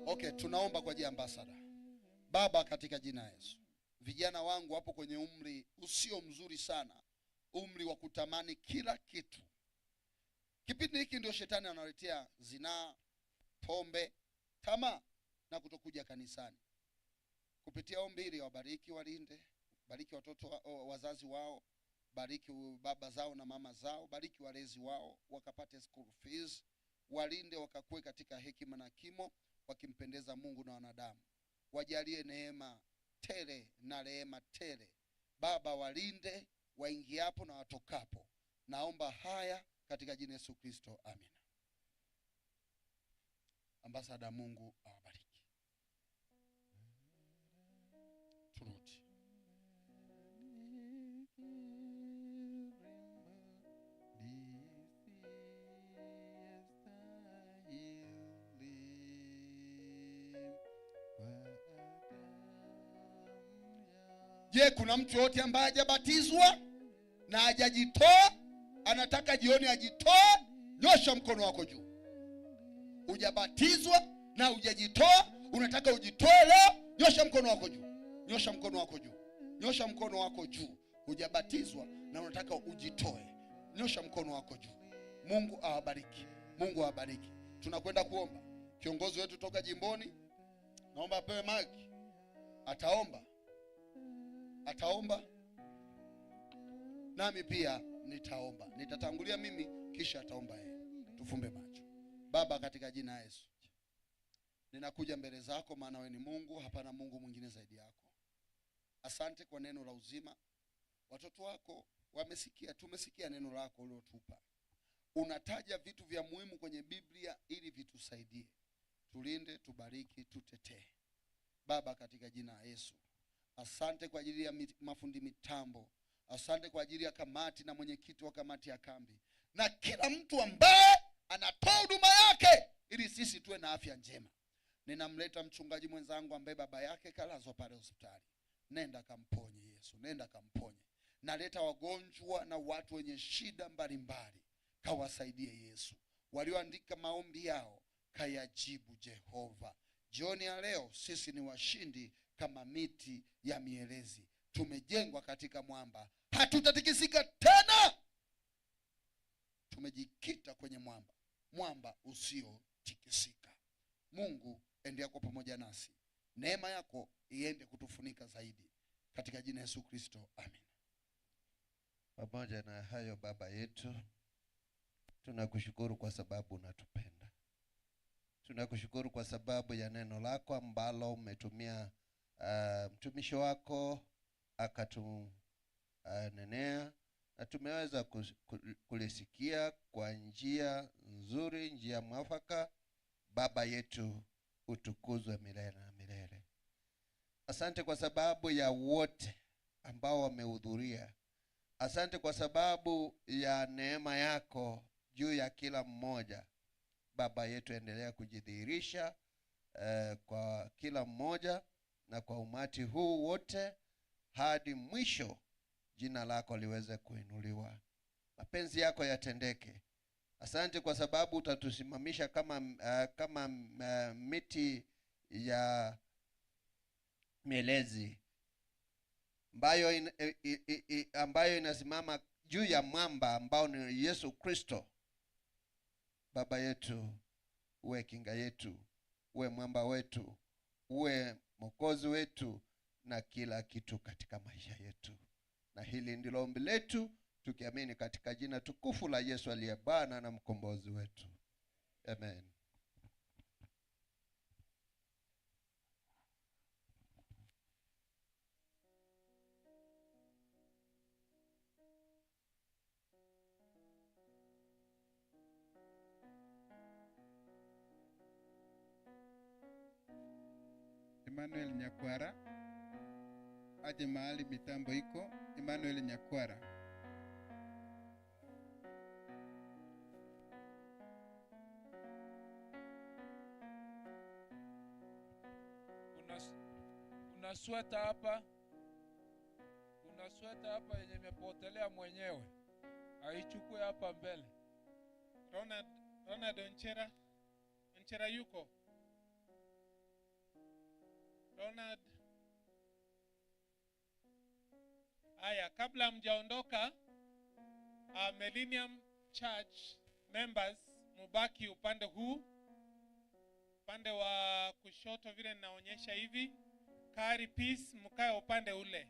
Okay, tunaomba kwa ajili ya ambassador. Baba, katika jina la Yesu, vijana wangu wapo kwenye umri usio mzuri sana, umri wa kutamani kila kitu. Kipindi hiki ndio shetani analetea zinaa, pombe, tamaa na kutokuja kanisani. Kupitia ombi hili, wabariki, walinde, bariki watoto wazazi wao, bariki baba zao na mama zao, bariki walezi wao, wakapate school fees, walinde wakakue katika hekima na kimo, wakimpendeza Mungu na wanadamu. Wajalie neema tele na rehema tele. Baba, walinde waingiapo na watokapo. Naomba haya katika jina Yesu Kristo, amina. Ambasada, Mungu awabariki. Turudi. Je, kuna mtu yote ambaye hajabatizwa na hajajitoa, anataka jioni ajitoe? Nyosha mkono wako juu. Hujabatizwa na hujajitoa, unataka ujitoe leo? Nyosha mkono wako juu. Nyosha mkono wako juu. Nyosha mkono wako juu. Hujabatizwa na unataka ujitoe, nyosha mkono wako juu. Mungu awabariki. Mungu awabariki. Tunakwenda kuomba. Kiongozi wetu toka jimboni, naomba apewe mic. Ataomba. Ataomba. Nami pia nitaomba. Nitatangulia mimi kisha ataomba yeye. Tufumbe macho. Baba, katika jina la Yesu, ninakuja mbele zako, maana wewe ni Mungu, hapana Mungu mwingine zaidi yako. Asante kwa neno la uzima. Watoto wako wamesikia, tumesikia neno lako ulilotupa. Unataja vitu vya muhimu kwenye Biblia ili vitusaidie. Tulinde, tubariki, tutetee. Baba, katika jina la Yesu, asante kwa ajili ya mafundi mitambo. Asante kwa ajili ya kamati na mwenyekiti wa kamati ya kambi, na kila mtu ambaye anatoa huduma yake ili sisi tuwe na afya njema. Ninamleta mchungaji mwenzangu ambaye baba yake kalazwa pale hospitali. Nenda kamponye Yesu, nenda kamponye. Naleta wagonjwa na watu wenye shida mbalimbali, kawasaidie Yesu. Walioandika maombi yao kayajibu Jehova. Jioni ya leo sisi ni washindi kama miti ya mielezi. Tumejengwa katika mwamba, hatutatikisika tena. Tumejikita kwenye mwamba, mwamba usiotikisika. Mungu, endelea kuwa pamoja nasi. Neema yako iende kutufunika zaidi. Katika jina Yesu Kristo, amen. Pamoja na hayo, Baba yetu, tunakushukuru kwa sababu unatupenda. Tunakushukuru kwa sababu ya neno lako ambalo umetumia mtumishi wako akatunenea, na tumeweza kulisikia kwa njia nzuri, njia mwafaka. Baba yetu, utukuzwe milele na milele. Asante kwa sababu ya wote ambao wamehudhuria. Asante kwa sababu ya neema yako juu ya kila mmoja. Baba yetu, endelea kujidhihirisha kwa kila mmoja na kwa umati huu wote hadi mwisho. Jina lako liweze kuinuliwa, mapenzi yako yatendeke. Asante kwa sababu utatusimamisha kama miti ya mielezi ambayo inasimama juu ya mwamba ambao ni Yesu Kristo. Baba yetu, uwe kinga yetu, uwe mwamba wetu, uwe mwokozi wetu na kila kitu katika maisha yetu. Na hili ndilo ombi letu, tukiamini katika jina tukufu la Yesu aliye Bwana na mkombozi wetu. Amen. Emmanuel Nyakwara aje mahali mitambo iko. Emmanuel Nyakwara. Kuna sweta hapa. Kuna sweta hapa yenye imepotelea mwenyewe. Aichukue hapa mbele. Ronald Onchera. Onchera yuko. Ronald. Haya, kabla mjaondoka, Millennium Church members mubaki upande huu, upande wa kushoto vile ninaonyesha hivi. Kari Peace mkae upande ule.